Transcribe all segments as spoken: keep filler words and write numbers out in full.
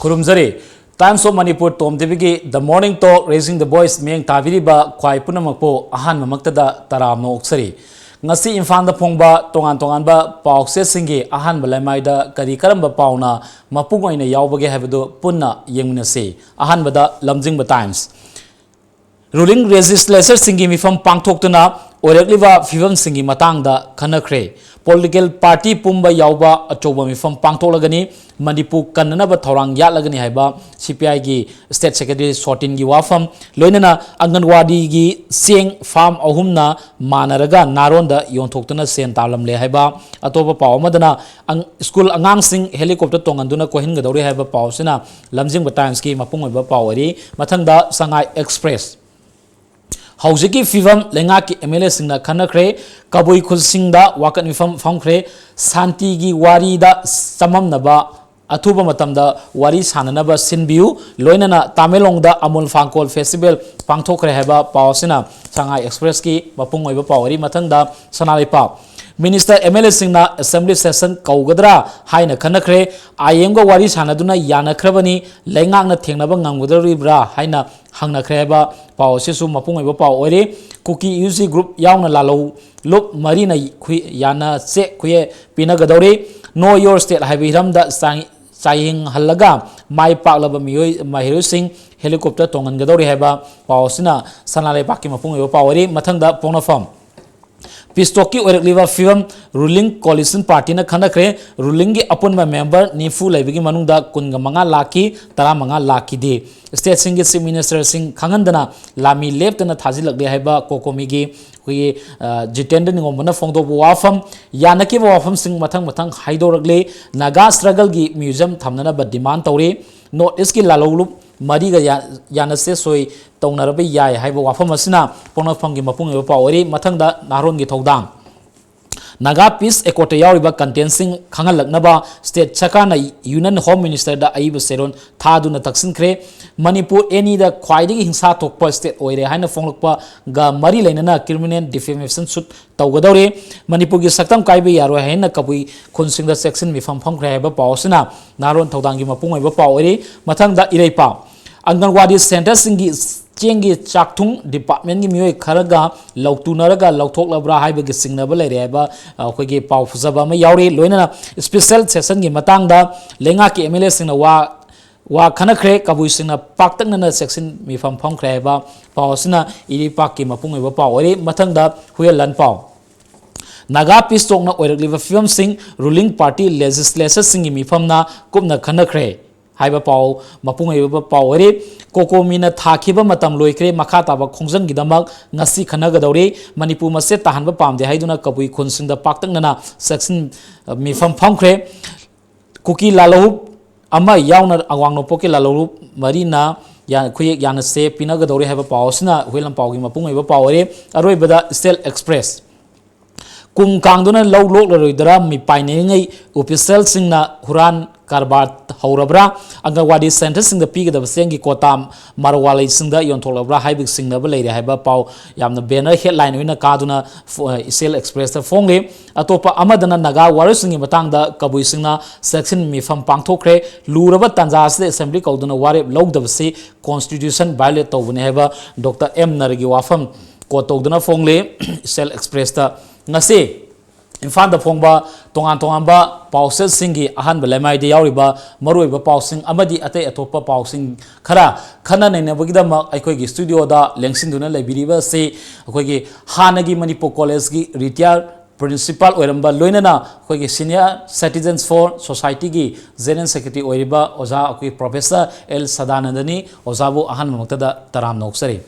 ꯈꯨꯔꯨꯝꯖꯔꯤ꯫ Times of Manipur Tom ꯇꯤꯚꯤꯒꯤ The Morning Talk, Raising the Voice ꯃꯤꯠꯌꯦꯡ ꯇꯥꯕꯤꯔꯤꯕ ꯈ꯭ꯋꯥꯏ ꯄꯨꯝꯅꯃꯛꯄꯨ ꯑꯍꯥꯟꯕꯃꯛꯇꯗ ꯇꯔꯥꯝꯅ ꯑꯣꯛꯆꯔꯤ꯫ ꯉꯁꯤ ꯏꯝꯐꯥꯜꯗ ꯐꯣꯡꯕ ꯇꯣꯉꯥꯟ ꯇꯣꯉꯥꯟꯕ ꯄꯥꯎꯆꯦꯁꯤꯡꯒꯤ ꯑꯍꯥꯟꯕ ꯂꯩꯃꯥꯏꯗ ꯀꯔꯤ ꯀꯔꯝꯕ ꯄꯥꯎꯅ ꯃꯄꯨꯡ ꯑꯣꯏꯅ ꯌꯥꯎꯕꯒꯦ ꯍꯥꯏꯕꯗꯨ ꯄꯨꯟꯅ ꯌꯦꯡꯃꯤꯟꯅꯁꯤ꯫ ꯑꯍꯥꯟꯕꯗ ꯂꯝꯖꯤꯡꯕ ꯇꯥꯏꯝꯁ꯫ ꯔꯨꯂꯤꯡ ꯂꯦꯖꯤꯁꯂꯦꯆꯔꯁꯤꯡꯒꯤ ꯃꯤꯐꯝ ꯄꯥꯡꯊꯣꯛꯇꯨꯅ ꯑꯣꯏꯔꯛꯂꯤꯕ ꯐꯤꯕꯝꯁꯤꯡꯒꯤ ꯃꯇꯥꯡꯗ ꯈꯟꯅꯈ꯭ꯔꯦ꯫ ꯄꯣꯂꯤꯇꯤꯀꯦꯜ ꯄꯥꯔꯇꯤ ꯄꯨꯝꯕ ꯌꯥꯎꯕ ꯑꯆꯧꯕ ꯃꯤꯐꯝ ꯄꯥꯡꯊꯣꯛꯂꯒꯅꯤ꯫ ꯃꯅꯤꯄꯨꯔ ꯀꯟꯅꯅꯕ ꯊꯧꯔꯥꯡ ꯌꯥꯠꯂꯒꯅꯤ ꯍꯥꯏꯕ ꯁꯤ ꯄꯤ ꯑꯥꯏꯒꯤ ꯁ꯭ꯇꯦꯠ ꯁꯦꯀ꯭ꯔꯦꯇꯔꯤ ꯁꯣꯔꯇꯤꯟꯒꯤ ꯋꯥꯐꯝ, ꯂꯣꯏꯅꯅ ꯑꯪꯒꯟꯋꯥꯗꯤꯒꯤ ꯆꯦꯡ ꯐꯥꯔꯝ ꯑꯍꯨꯝꯅ ꯃꯥꯟꯅꯔꯒ ꯅꯥꯔꯣꯟꯗ ꯌꯣꯟꯊꯣꯛꯇꯨꯅ ꯁꯦꯟ ꯇꯥꯜꯂꯝꯂꯦ ꯍꯥꯏꯕ꯫ ꯑꯇꯣꯞꯄ ꯄꯥꯎ ꯑꯃꯗꯅ ꯑꯪ-, ꯁ꯭ꯀꯨꯜ ꯑꯉꯥꯡꯁꯤꯡ ꯍꯦꯂꯤꯀꯣꯞꯇꯔ ꯇꯣꯡꯍꯟꯗꯨꯅ ꯀꯣꯏꯍꯟꯒꯗꯧꯔꯤ ꯍꯥꯏꯕ ꯄꯥꯎ ꯑꯁꯤꯅ ꯂꯝꯖꯤꯡꯕ ꯇꯥꯏꯝꯁꯀꯤ ꯃꯄꯨꯡ ꯑꯣꯏꯕ ꯄꯥꯎ ꯑꯣꯏꯔꯤ꯫ ꯃꯊꯪꯗ ꯁꯉꯥꯏ ꯑꯦꯛꯁꯄ꯭ꯔꯦꯁ꯫ ꯍꯧꯖꯤꯛꯀꯤ ꯐꯤꯕꯝ ꯂꯩꯉꯥꯛꯀꯤ ꯑꯦꯝ ꯑꯦꯜ ꯑꯦꯁꯤꯡꯅ ꯈꯟꯅꯈ꯭ꯔꯦ꯫ ꯀꯕꯨꯏ ꯈꯨꯜꯁꯤꯡꯗ ꯋꯥꯀꯠ ꯃꯤꯐꯝ ꯐꯝꯈ꯭ꯔꯦ꯫ ꯁꯥꯟꯇꯤꯒꯤ ꯋꯥꯔꯤꯗ ꯆꯃꯝꯅꯕ ꯑꯊꯨꯕ ꯃꯇꯝꯗ ꯋꯥꯔꯤ ꯁꯥꯟꯅꯅꯕ ꯁꯤꯟꯕꯤꯌꯨ꯫ ꯂꯣꯏꯅꯅ ꯇꯥꯃꯦꯡꯂꯣꯡꯗ ꯑꯃꯨꯜ ꯐꯥꯡꯀꯣꯜ ꯐꯦꯁꯇꯤꯚꯦꯜ ꯄꯥꯡꯊꯣꯛꯈ꯭ꯔꯦ ꯍꯥꯏꯕ ꯄꯥꯎ ꯑꯁꯤꯅ ꯁꯉꯥꯏ ꯑꯦꯛꯁꯄ꯭ꯔꯦꯁꯀꯤ ꯃꯄꯨꯡ ꯑꯣꯏꯕ ꯄꯥꯎ ꯑꯣꯏꯔꯤ꯫ ꯃꯊꯪꯗ ꯁꯅꯥ ꯂꯩꯄꯥꯛ꯫ ꯃꯤꯅꯤꯁꯇꯔ ꯑꯦꯝ ꯑꯦꯜ ꯑꯦꯁꯤꯡꯅ ꯑꯦꯁꯦꯝꯕ꯭ꯂꯤ ꯁꯦꯁꯟ ꯀꯧꯒꯗ꯭ꯔꯥ ꯍꯥꯏꯅ ꯈꯟꯅꯈ꯭ꯔꯦ꯫ ꯑꯥꯏ ꯑꯦꯝꯒ ꯋꯥꯔꯤ ꯁꯥꯟꯅꯗꯨꯅ ꯌꯥꯅꯈ꯭ꯔꯕꯅꯤ꯫ ꯂꯩꯉꯥꯛꯅ ꯊꯦꯡꯅꯕ ꯉꯝꯒꯗꯧꯔꯤꯕ꯭ꯔꯥ ꯍꯥꯏꯅ ꯍꯪꯅꯈ꯭ꯔꯦ ꯍꯥꯏꯕ ꯄꯥꯎ ꯑꯁꯤꯁꯨ ꯃꯄꯨꯡ ꯑꯣꯏꯕ ꯄꯥꯎ ꯑꯣꯏꯔꯤ꯫ ꯀꯨꯀꯤ ꯌꯨ ꯁꯤ ꯒ꯭ꯔꯨꯞ ꯌꯥꯎꯅ ꯂꯥꯂꯧ ꯂꯨꯞ ꯃꯔꯤꯅ ꯈꯨꯏ-, ꯌꯥꯅ ꯆꯦꯛ ꯈꯨꯌꯦ ꯄꯤꯅꯒꯗꯧꯔꯤ꯫ Know Your State ꯍꯥꯏꯕ ꯍꯤꯔꯝꯗ ꯆꯥꯡ-, ꯆꯥꯌꯦꯡꯍꯜꯂꯒ ꯃꯥꯏ ꯄꯥꯛꯂꯕ ꯃꯤꯑꯣꯏ, ꯃꯍꯩꯔꯣꯏꯁꯤꯡ ꯍꯦꯂꯤꯀꯣꯞꯇꯔ ꯇꯣꯡꯍꯟꯒꯗꯧꯔꯤ ꯍꯥꯏꯕ ꯄꯥꯎ ꯑꯁꯤꯅ ꯁꯅꯥ ꯂꯩꯕꯥꯛꯀꯤ ꯃꯄꯨꯡ ꯑꯣꯏꯕ ꯄꯥꯎ ꯑꯣꯏꯔꯤ꯫ ꯃꯊꯪꯗ ꯄꯣꯛꯅꯐꯝ꯫ ꯄꯤꯁꯇꯣꯛꯀꯤ ꯑꯣꯏꯔꯛꯂꯤꯕ ꯐꯤꯕꯝ, ꯔꯨꯂꯤꯡ ꯀꯣꯂꯤꯁꯟ ꯄꯥꯔꯇꯤꯅ ꯈꯟꯅꯈ꯭ꯔꯦ꯫ ꯔꯨꯂꯤꯡꯒꯤ ꯑꯄꯨꯟꯕ ꯃꯦꯝꯕꯔ ꯅꯤꯐꯨ ꯂꯩꯕꯒꯤ ꯃꯅꯨꯡꯗ ꯀꯨꯟꯒ ꯃꯉꯥ ꯂꯥꯛꯈꯤ, ꯇꯔꯥꯃꯉꯥ ꯂꯥꯛꯈꯤꯗꯦ꯫ ꯁ꯭ꯇꯦꯠꯁꯤꯡꯒꯤ ꯆꯤꯐ ꯃꯤꯅꯤꯁꯇꯔꯁꯤꯡ ꯈꯪꯍꯟꯗꯅ ꯂꯥꯟꯃꯤ ꯂꯦꯞꯇꯅ ꯊꯥꯖꯤꯜꯂꯛꯂꯦ ꯍꯥꯏꯕ ꯀꯣꯀꯣꯃꯤꯒꯤ ꯑꯩꯈꯣꯏꯒꯤ, ꯑ, ꯖꯤꯇꯦꯟꯗ꯭ꯔ ꯅꯤꯉꯣꯝꯕꯅ ꯐꯣꯡꯗꯣꯛꯄ ꯋꯥꯐꯝ꯫ ꯌꯥꯅꯈꯤꯕ ꯋꯥꯐꯝꯁꯤꯡ ꯃꯊꯪ ꯃꯊꯪ ꯍꯥꯏꯗꯣꯔꯛꯂꯤ꯫ ꯅꯥꯒꯥ ꯁ꯭ꯇ꯭ꯔꯒꯜꯒꯤ ꯃ꯭ꯌꯨꯖꯤꯌꯝ ꯊꯝꯅꯅꯕ ꯗꯤꯃꯥꯟ ꯇꯧꯔꯤ꯫ ꯅꯣꯔꯠ ꯏꯁꯀꯤ ꯂꯥꯂꯧꯂꯨꯞ ꯃꯔꯤꯒ ꯌꯥ-, ꯌꯥꯅꯁꯦ ꯁꯣꯏ ꯇꯧꯅꯔꯕ ꯌꯥꯏ ꯍꯥꯏꯕ ꯋꯥꯐꯝ ꯑꯁꯤꯅ ꯄꯣꯛꯅꯐꯝꯒꯤ ꯃꯄꯨꯡ ꯑꯣꯏꯕ ꯄꯥꯎ ꯑꯣꯏꯔꯤ꯫ ꯃꯊꯪꯗ ꯅꯍꯥꯔꯣꯟꯒꯤ ꯊꯧꯗꯥꯡ꯫ ꯅꯥꯒꯥ ꯄꯤꯁ ꯑꯦꯀꯣꯔꯗꯇ ꯌꯥꯎꯔꯤꯕ ꯀꯟꯇꯦꯟꯁꯤꯡ ꯈꯪꯍꯜꯂꯛꯅꯕ ꯁ꯭ꯇꯦꯠ ꯁꯔꯀꯥꯔꯅ ꯌꯨꯅꯤꯌꯟ ꯍꯣꯝ ꯃꯤꯅꯤꯁꯇꯔꯗ ꯑꯏꯕ ꯆꯦꯔꯣꯜ ꯊꯥꯗꯨꯅ ꯇꯛꯁꯤꯟꯈ꯭ꯔꯦ꯫ ꯃꯅꯤꯄꯨꯔ ꯑꯦꯅꯤꯗ ꯈ꯭ꯋꯥꯏꯗꯒꯤ ꯍꯤꯡꯁꯥ ꯊꯣꯛꯄ ꯁ꯭ꯇꯦꯠ ꯑꯣꯏꯔꯦ ꯍꯥꯏꯅ ꯐꯣꯡꯂꯛꯄꯒ ꯃꯔꯤ ꯂꯩꯅꯅ ꯀ꯭ꯔꯤꯃꯤꯅꯦꯜ ꯗꯤꯐꯦꯃꯦꯁꯟ ꯁꯨꯠ ꯇꯧꯒꯗꯧꯔꯦ꯫ ꯃꯅꯤꯄꯨꯔꯒꯤ ꯁꯛꯇꯝ ꯀꯥꯏꯕ ꯌꯥꯔꯣꯏ ꯍꯥꯏꯅ ꯀꯕꯨꯏ ꯈꯨꯟꯁꯤꯡꯗ ꯆꯦꯛꯁꯤꯟ ꯃꯤꯐꯝ ꯐꯝꯈ꯭ꯔꯦ ꯍꯥꯏꯕ ꯄꯥꯎ ꯑꯁꯤꯅ ꯅꯍꯥꯔꯣꯜ ꯊꯧꯗꯥꯡꯒꯤ ꯃꯄꯨꯡ ꯑꯣꯏꯕ ꯄꯥꯎ ꯑꯣꯏꯔꯤ꯫ ꯃꯊꯪꯗ ꯏꯔꯩ ꯄꯥꯎ꯫ ꯑꯪꯒꯟꯋꯥꯗꯤ ꯁꯦꯟꯇꯔꯁꯤꯡꯒꯤ ꯆꯦꯡꯒꯤ ꯆꯥꯛꯊꯨꯡ ꯗꯤꯄꯥꯔꯠꯃꯦꯟꯒꯤ ꯃꯤꯑꯣꯏ ꯈꯔꯒ ꯂꯧꯇꯨꯅꯔꯒ ꯂꯧꯊꯣꯛꯂꯕ꯭ꯔꯥ ꯍꯥꯏꯕꯒꯤ ꯆꯤꯡꯅꯕ ꯂꯩꯔꯦ ꯍꯥꯏꯕ, ꯑ, ꯑꯩꯈꯣꯏꯒꯤ ꯄꯥꯎ ꯐꯖꯕ ꯑꯃ ꯌꯥꯎꯔꯤ꯫ ꯂꯣꯏꯅꯅ ꯁ꯭ꯄꯦꯁꯦꯜ ꯁꯦꯁꯟꯒꯤ ꯃꯇꯥꯡꯗ ꯂꯩꯉꯥꯛꯀꯤ ꯑꯦꯝ ꯑꯦꯜ ꯑꯦꯁꯤꯡꯅ ꯋꯥ, ꯋꯥ ꯈꯟꯅꯈ꯭ꯔꯦ꯫ ꯀꯕꯨꯏꯁꯤꯡꯅ ꯄꯥꯛꯇꯛꯅꯅ ꯆꯦꯛꯁꯤꯟ ꯃꯤꯐꯝ ꯐꯝꯈ꯭ꯔꯦ ꯍꯥꯏꯕ ꯄꯥꯎ ꯑꯁꯤꯅ ꯏꯔꯩꯄꯥꯛꯀꯤ ꯃꯄꯨꯡ ꯑꯣꯏꯕ ꯄꯥꯎ ꯑꯣꯏꯔꯤ꯫ ꯃꯊꯪꯗ ꯍꯨꯌꯦꯟ ꯂꯥꯟ ꯄꯥꯎ꯫ ꯅꯥꯒꯥ ꯄꯤꯁ ꯇꯣꯛꯅ ꯑꯣꯏꯔꯛꯂꯤꯕ ꯐꯤꯕꯝꯁꯤꯡ ꯔꯨꯂꯤꯡ ꯄꯥꯔꯇꯤ ꯂꯦꯖꯤꯁꯂꯦꯆꯔꯁꯤꯡꯒꯤ ꯃꯤꯐꯝꯅ ꯀꯨꯞꯅ ꯈꯟꯅꯈ꯭ꯔꯦ ꯍꯥꯏꯕ ꯄꯥꯎ, ꯃꯄꯨꯡ ꯑꯣꯏꯕ ꯄꯥꯎ ꯑꯣꯏꯔꯤ꯫ ꯀꯣꯀꯣꯃꯤꯅ ꯊꯥꯈꯤꯕ ꯃꯇꯝ ꯂꯣꯏꯈ꯭ꯔꯦ, ꯃꯈꯥ ꯇꯥꯕ ꯈꯣꯡꯖꯪꯒꯤꯗꯃꯛ ꯉꯁꯤ ꯈꯟꯅꯒꯗꯧꯔꯤ꯫ ꯃꯅꯤꯄꯨꯔ ꯃꯆꯦꯠ ꯇꯥꯍꯟꯕ ꯄꯥꯝꯗꯦ ꯍꯥꯏꯗꯨꯅ ꯀꯕꯨꯏ ꯈꯨꯟꯁꯤꯡꯗ ꯄꯥꯛꯇꯛꯅꯅ ꯆꯦꯛꯁꯤꯟ ꯃꯤꯐꯝ ꯐꯝꯈ꯭ꯔꯦ꯫ ꯀꯨꯀꯤ ꯂꯥꯂꯧꯔꯨꯞ ꯑꯃ ꯌꯥꯎꯅ ꯑꯋꯥꯡ ꯅꯣꯡꯄꯣꯛꯀꯤ ꯂꯥꯂꯧꯔꯨꯞ ꯃꯔꯤꯅ ꯌꯥ-, ꯈꯨꯌꯦꯛ ꯌꯥꯅꯁꯦ ꯄꯤꯅꯒꯗꯧꯔꯤ ꯍꯥꯏꯕ ꯄꯥꯎ ꯑꯁꯤꯅ ꯍꯨꯏꯂꯝꯄꯥꯎꯒꯤ ꯃꯄꯨꯡ ꯑꯣꯏꯕ ꯄꯥꯎ ꯑꯣꯏꯔꯦ꯫ ꯑꯔꯣꯏꯕꯗ ꯏꯁꯇꯦꯜ ꯑꯦꯛꯁꯄ꯭ꯔꯦꯁ꯫ ꯀꯨꯝ ꯀꯥꯡꯗꯨꯅ ꯂꯧ ꯂꯣꯛꯂꯔꯣꯏꯗ꯭ꯔꯥ ꯃꯤꯄꯥꯏꯅꯔꯤꯉꯩ ꯑꯣꯐꯤꯁꯦꯜꯁꯤꯡꯅ ꯍꯨꯔꯥꯟ ꯀꯔꯕꯥꯔ ꯍꯧꯔꯕ꯭ꯔꯥ? ꯑꯪꯒꯟꯋꯥꯗꯤ ꯁꯦꯟꯇꯔꯁꯤꯡꯗ ꯄꯤꯒꯗꯕ ꯆꯦꯡꯒꯤ ꯀꯣꯇꯥ ꯃꯥꯔꯋꯥꯂꯤꯁꯤꯡꯗ ꯌꯣꯟꯊꯣꯛꯂꯕ꯭ꯔꯥ ꯍꯥꯏꯕꯒꯤ ꯆꯤꯡꯅꯕ ꯂꯩꯔꯦ ꯍꯥꯏꯕ ꯄꯥꯎ ꯌꯥꯝꯅ ꯕꯦꯅꯔ ꯍꯦꯗꯂꯥꯏꯟ ꯑꯣꯏꯅ ꯀꯥꯗꯨꯅ ꯐꯣ-, ꯏꯁꯇꯦꯜ ꯑꯦꯛꯁꯄ꯭ꯔꯦꯁꯇ ꯐꯣꯡꯂꯤ꯫ ꯑꯇꯣꯞꯄ ꯑꯃꯗꯅ ꯅꯥꯒꯥ ꯋꯥꯔꯤꯌꯔꯁꯤꯡꯒꯤ ꯃꯇꯥꯡꯗ ꯀꯕꯨꯏꯁꯤꯡꯅ ꯆꯦꯛꯁꯤꯟ ꯃꯤꯐꯝ ꯄꯥꯡꯊꯣꯛꯈ꯭ꯔꯦ꯫ ꯂꯨꯔꯕ ꯇꯥꯟꯖꯥ ꯑꯁꯤꯗ ꯑꯦꯁꯦꯝꯕ꯭ꯂꯤ ꯀꯧꯗꯨꯅ ꯋꯥꯔꯦꯞ ꯂꯧꯗꯕꯁꯤ ꯀꯣꯟꯁꯇꯤꯇ꯭ꯌꯨꯁꯟ ꯚꯥꯏꯑꯣꯂꯦꯠ ꯇꯧꯕꯅꯤ ꯍꯥꯏꯕ ꯗꯣꯛꯇꯔ ꯑꯦꯝ ꯅꯔꯒꯤ ꯋꯥꯐꯝ ꯀꯣꯠ ꯇꯧꯗꯨꯅ ꯐꯣꯡꯂꯤ ꯏꯁꯇꯦꯜ ꯑꯦꯛꯁꯄ꯭ꯔꯦꯁꯇ꯫ ꯉꯁꯤ ꯏꯝꯐꯥꯜꯗ ꯐꯣꯡꯕ ꯇꯣꯉꯥꯟ ꯇꯣꯉꯥꯟꯕ ꯄꯥꯎꯆꯦꯁꯤꯡꯒꯤ ꯑꯍꯥꯟꯕ ꯂꯩꯃꯥꯏꯗ ꯌꯥꯎꯔꯤꯕ ꯃꯔꯨꯑꯣꯏꯕ ꯄꯥꯎꯁꯤꯡ ꯑꯃꯗꯤ ꯑꯇꯩ ꯑꯇꯣꯞꯄ ꯄꯥꯎꯁꯤꯡ ꯈꯔ ꯈꯟꯅ ꯅꯩꯅꯕꯒꯤꯗꯃꯛ ꯑꯩꯈꯣꯏꯒꯤ ꯁ꯭ꯇꯨꯗꯤꯑꯣꯗ ꯂꯦꯡꯁꯤꯟꯗꯨꯅ ꯂꯩꯕꯤꯔꯤꯕ ꯑꯁꯤ ꯑꯩꯈꯣꯏꯒꯤ ꯍꯥꯟꯅꯒꯤ ꯃꯅꯤꯄꯨꯔ ꯀꯣꯂꯦꯖꯀꯤ ꯔꯤꯇꯥꯌꯔ ꯄ꯭ꯔꯤꯟꯁꯤꯄꯥꯜ ꯑꯣꯏꯔꯝꯕ, ꯂꯣꯏꯅꯅ ꯑꯩꯈꯣꯏꯒꯤ Senior Citizens for Societyꯒꯤ ꯖꯦꯅꯔꯦꯜ ꯁꯦꯀ꯭ꯔꯦꯇꯔꯤ ꯑꯣꯏꯔꯤꯕ ꯑꯣꯖꯥ ꯑꯩꯈꯣꯏꯒꯤ ꯄ꯭ꯔꯣꯐꯦꯁꯔ ꯑꯦꯜ ꯁꯗꯥꯅꯟꯗꯅꯤ꯫ ꯑꯣꯖꯥꯕꯨ ꯑꯍꯥꯟꯕꯃꯛꯇꯗ ꯇꯔꯥꯝꯅ ꯑꯣꯛꯆꯔꯤ꯫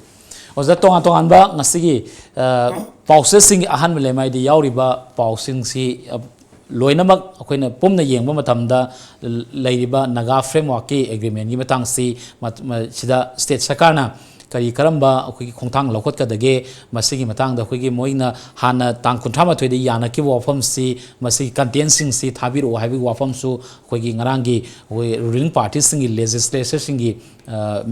ꯑꯣꯖꯥ, ꯇꯣꯉꯥꯟ ꯇꯣꯉꯥꯟꯕ ꯉꯁꯤꯒꯤ, ꯑ, ꯄꯥꯎꯆꯦꯁꯤꯡꯒꯤ ꯑꯍꯥꯟꯕ ꯂꯩꯃꯥꯏꯗ ꯌꯥꯎꯔꯤꯕ ꯄꯥꯎꯁꯤꯡꯁꯤ, ꯑ, ꯂꯣꯏꯅꯃꯛ ꯑꯩꯈꯣꯏꯅ ꯄꯨꯝꯅ ꯌꯦꯡꯕ ꯃꯇꯝꯗ ꯂꯩꯔꯤꯕ ꯅꯥꯒꯥ ꯐ꯭ꯔꯦꯝꯋꯥꯔꯛꯀꯤ ꯑꯦꯒ꯭ꯔꯤꯃꯦꯟꯒꯤ ꯃꯇꯥꯡꯁꯤ ꯃ-, ꯃ-, ꯁꯤꯗ ꯁ꯭ꯇꯦꯠ ꯁꯔꯀꯥꯔꯅ ꯀꯔꯤ ꯀꯔꯝꯕ ꯑꯩꯈꯣꯏꯒꯤ ꯈꯣꯡꯊꯥꯡ ꯂꯧꯈꯠꯀꯗꯒꯦ? ꯃꯁꯤꯒꯤ ꯃꯇꯥꯡꯗ ꯑꯩꯈꯣꯏꯒꯤ ꯃꯣꯏꯅ ꯍꯥꯟꯅ ꯇꯥꯡ ꯀꯨꯟꯊ꯭ꯔꯥ ꯃꯥꯊꯣꯏꯗ ꯌꯥꯅꯈꯤꯕ ꯋꯥꯐꯝꯁꯤ, ꯃꯁꯤꯒꯤ ꯀꯟꯇꯦꯟꯁꯤꯡꯁꯤ ꯊꯥꯕꯤꯔꯛꯑꯣ ꯍꯥꯏꯕꯒꯤ ꯋꯥꯐꯝꯁꯨ ꯑꯩꯈꯣꯏꯒꯤ ꯉꯔꯥꯡꯒꯤ ꯑꯩꯈꯣꯏ ꯔꯨꯂꯤꯡ ꯄꯥꯔꯇꯤꯁꯤꯡꯒꯤ ꯂꯦꯖꯤꯁꯂꯦꯆꯔꯁꯤꯡꯒꯤ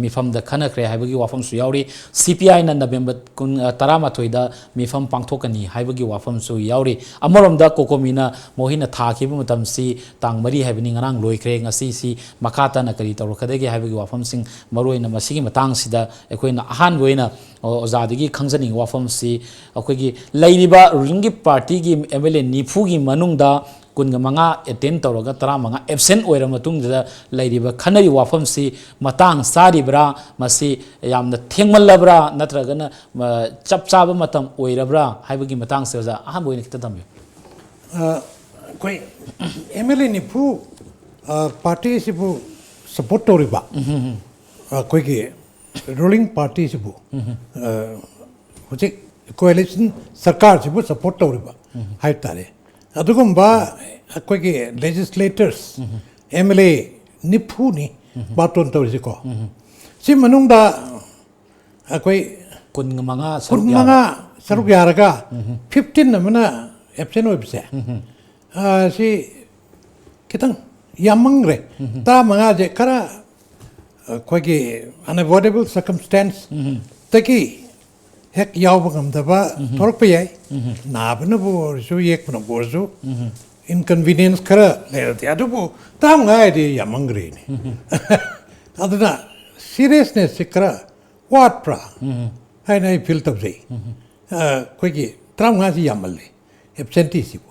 ꯃꯤꯐꯝꯗ ꯈꯟꯅꯈ꯭ꯔꯦ ꯍꯥꯏꯕꯒꯤ ꯋꯥꯐꯝꯁꯨ ꯌꯥꯎꯔꯤ꯫ ꯁꯤ ꯄꯤ ꯑꯥꯏꯅ ꯅꯕꯦꯝꯕꯔ ꯀꯨꯟ, ꯇꯔꯥꯃꯥꯊꯣꯏꯗ ꯃꯤꯐꯝ ꯄꯥꯡꯊꯣꯛꯀꯅꯤ ꯍꯥꯏꯕꯒꯤ ꯋꯥꯐꯝꯁꯨ ꯌꯥꯎꯔꯤ꯫ ꯑꯃꯔꯣꯝꯗ ꯀꯣꯀꯣꯃꯤꯅ ꯃꯈꯣꯏꯅ ꯊꯥꯈꯤꯕ ꯃꯇꯝꯁꯤ ꯇꯥꯡ ꯃꯔꯤ ꯍꯥꯏꯕꯅꯤ, ꯉꯔꯥꯡ ꯂꯣꯏꯈ꯭ꯔꯦ꯫ ꯉꯁꯤꯁꯤ ꯃꯈꯥ ꯇꯥꯅ ꯀꯔꯤ ꯇꯧꯔꯛꯀꯗꯒꯦ ꯍꯥꯏꯕꯒꯤ ꯋꯥꯐꯝꯁꯤꯡ, ꯃꯔꯨꯑꯣꯏꯅ ꯃꯁꯤꯒꯤ ꯃꯇꯥꯡꯁꯤꯗ ꯑꯩꯈꯣꯏꯅ ꯑꯍꯥꯟꯕ ꯑꯣꯏꯅ ꯑꯣꯖꯥꯗꯒꯤ ꯈꯪꯖꯅꯤꯡꯕ ꯋꯥꯐꯝꯁꯤ, ꯑꯩꯈꯣꯏꯒꯤ ꯂꯩꯔꯤꯕ ꯔꯨꯂꯤꯡꯒꯤ ꯄꯥꯔꯇꯤꯒꯤ ꯑꯦꯝ ꯑꯦꯜ ꯑꯦ ꯅꯤꯐꯨꯒꯤ ꯃꯅꯨꯡꯗ ꯀꯨꯟꯒ ꯃꯉꯥ ꯑꯦꯇꯦꯟ ꯇꯧꯔꯒ ꯇꯔꯥꯃꯉꯥ ꯑꯦꯕꯁꯦꯟ ꯑꯣꯏꯔ ꯃꯇꯨꯡꯗ ꯂꯩꯔꯤꯕ ꯈꯟꯅꯔꯤꯕ ꯋꯥꯐꯝꯁꯤ ꯃꯇꯥꯡ ꯆꯥꯔꯤꯕ꯭ꯔꯥ, ꯃꯁꯤ ꯌꯥꯝꯅ ꯊꯦꯡꯃꯜꯂꯕ꯭ꯔꯥ, ꯅꯠꯇ꯭ꯔꯒꯅ ꯆꯞ ꯆꯥꯕ ꯃꯇꯝ ꯑꯣꯏꯔꯕ꯭ꯔꯥ ꯍꯥꯏꯕꯒꯤ ꯃꯇꯥꯡꯁꯦ ꯑꯣꯖꯥ ꯑꯍꯥꯟꯕ ꯑꯣꯏꯅ ꯈꯤꯇ ꯊꯝꯕꯤꯌꯨ꯫ ꯑꯩꯈꯣꯏ ꯑꯦꯝ ꯑꯦꯜ ꯑꯦ ꯅꯤꯐꯨ ꯄꯥꯔꯇꯤ ꯑꯁꯤꯕꯨ ꯁꯄꯣꯔꯠ ꯇꯧꯔꯤꯕ ꯑꯩꯈꯣꯏꯒꯤ ꯔꯨꯂꯤꯡ ꯄꯥꯔꯇꯤꯁꯤꯕꯨ ꯍꯧꯖꯤꯛ ꯀꯣꯑꯦꯂꯤꯁꯟ ꯁꯔꯀꯥꯔꯁꯤꯕꯨ ꯁꯄꯣꯔꯠ ꯇꯧꯔꯤꯕ ꯍꯥꯏꯕ ꯇꯥꯔꯦ꯫ ꯑꯗꯨꯒꯨꯝꯕ ꯑꯩꯈꯣꯏꯒꯤ ꯂꯦꯖꯤꯁꯂꯦꯇꯔꯁ, ꯑꯦꯝ ꯑꯦꯜ ꯑꯦ ꯅꯤꯐꯨꯅꯤ ꯕꯥꯇꯣꯟ ꯇꯧꯔꯤꯁꯤꯀꯣ꯫ ꯁꯤ ꯃꯅꯨꯡꯗ ꯑꯩꯈꯣꯏ ꯀꯨꯟ ꯃꯉꯥ ꯁꯔꯨꯛ ꯀꯨꯟ ꯃꯉꯥ ꯁꯔꯨꯛ ꯌꯥꯔꯒ ꯐꯤꯐꯇꯤꯟ ꯑꯃꯅ ꯑꯦꯕꯁꯦꯟ ꯑꯣꯏꯕꯁꯦ, ꯁꯤ ꯈꯤꯇꯪ ꯌꯥꯝꯃꯟꯈ꯭ꯔꯦ꯫ ꯇꯔꯥꯃꯉꯥꯁꯦ ꯈꯔ ꯑꯩꯈꯣꯏꯒꯤ unavoidable circumstanceꯇꯒꯤ ꯍꯦꯛ ꯌꯥꯎꯕ ꯉꯝꯗꯕ ꯊꯣꯛꯂꯛꯄ ꯌꯥꯏ꯫ ꯅꯥꯕꯅꯕꯨ ꯑꯣꯏꯔꯁꯨ, ꯌꯦꯛꯄꯅꯕꯨ ꯑꯣꯏꯔꯁꯨ, inconvenience ꯈꯔ ꯂꯩꯔꯗꯤ꯫ ꯑꯗꯨꯕꯨ ꯇꯔꯥꯃꯉꯥ ꯍꯥꯏꯗꯤ ꯌꯥꯝꯃꯟꯈ꯭ꯔꯦꯅꯦ꯫ ꯑꯗꯨꯅ seriousnessꯁꯦ ꯈꯔ ꯋꯥꯠꯄ꯭ꯔꯥ ꯍꯥꯏꯅ ꯑꯩ ꯐꯤꯜ ꯇꯧꯖꯩ꯫ ꯑꯩꯈꯣꯏꯒꯤ ꯇꯔꯥꯃꯉꯥꯁꯤ ꯌꯥꯝꯃꯜꯂꯦ ꯑꯦꯕꯁꯦꯟꯇꯤꯁꯤꯕꯨ꯫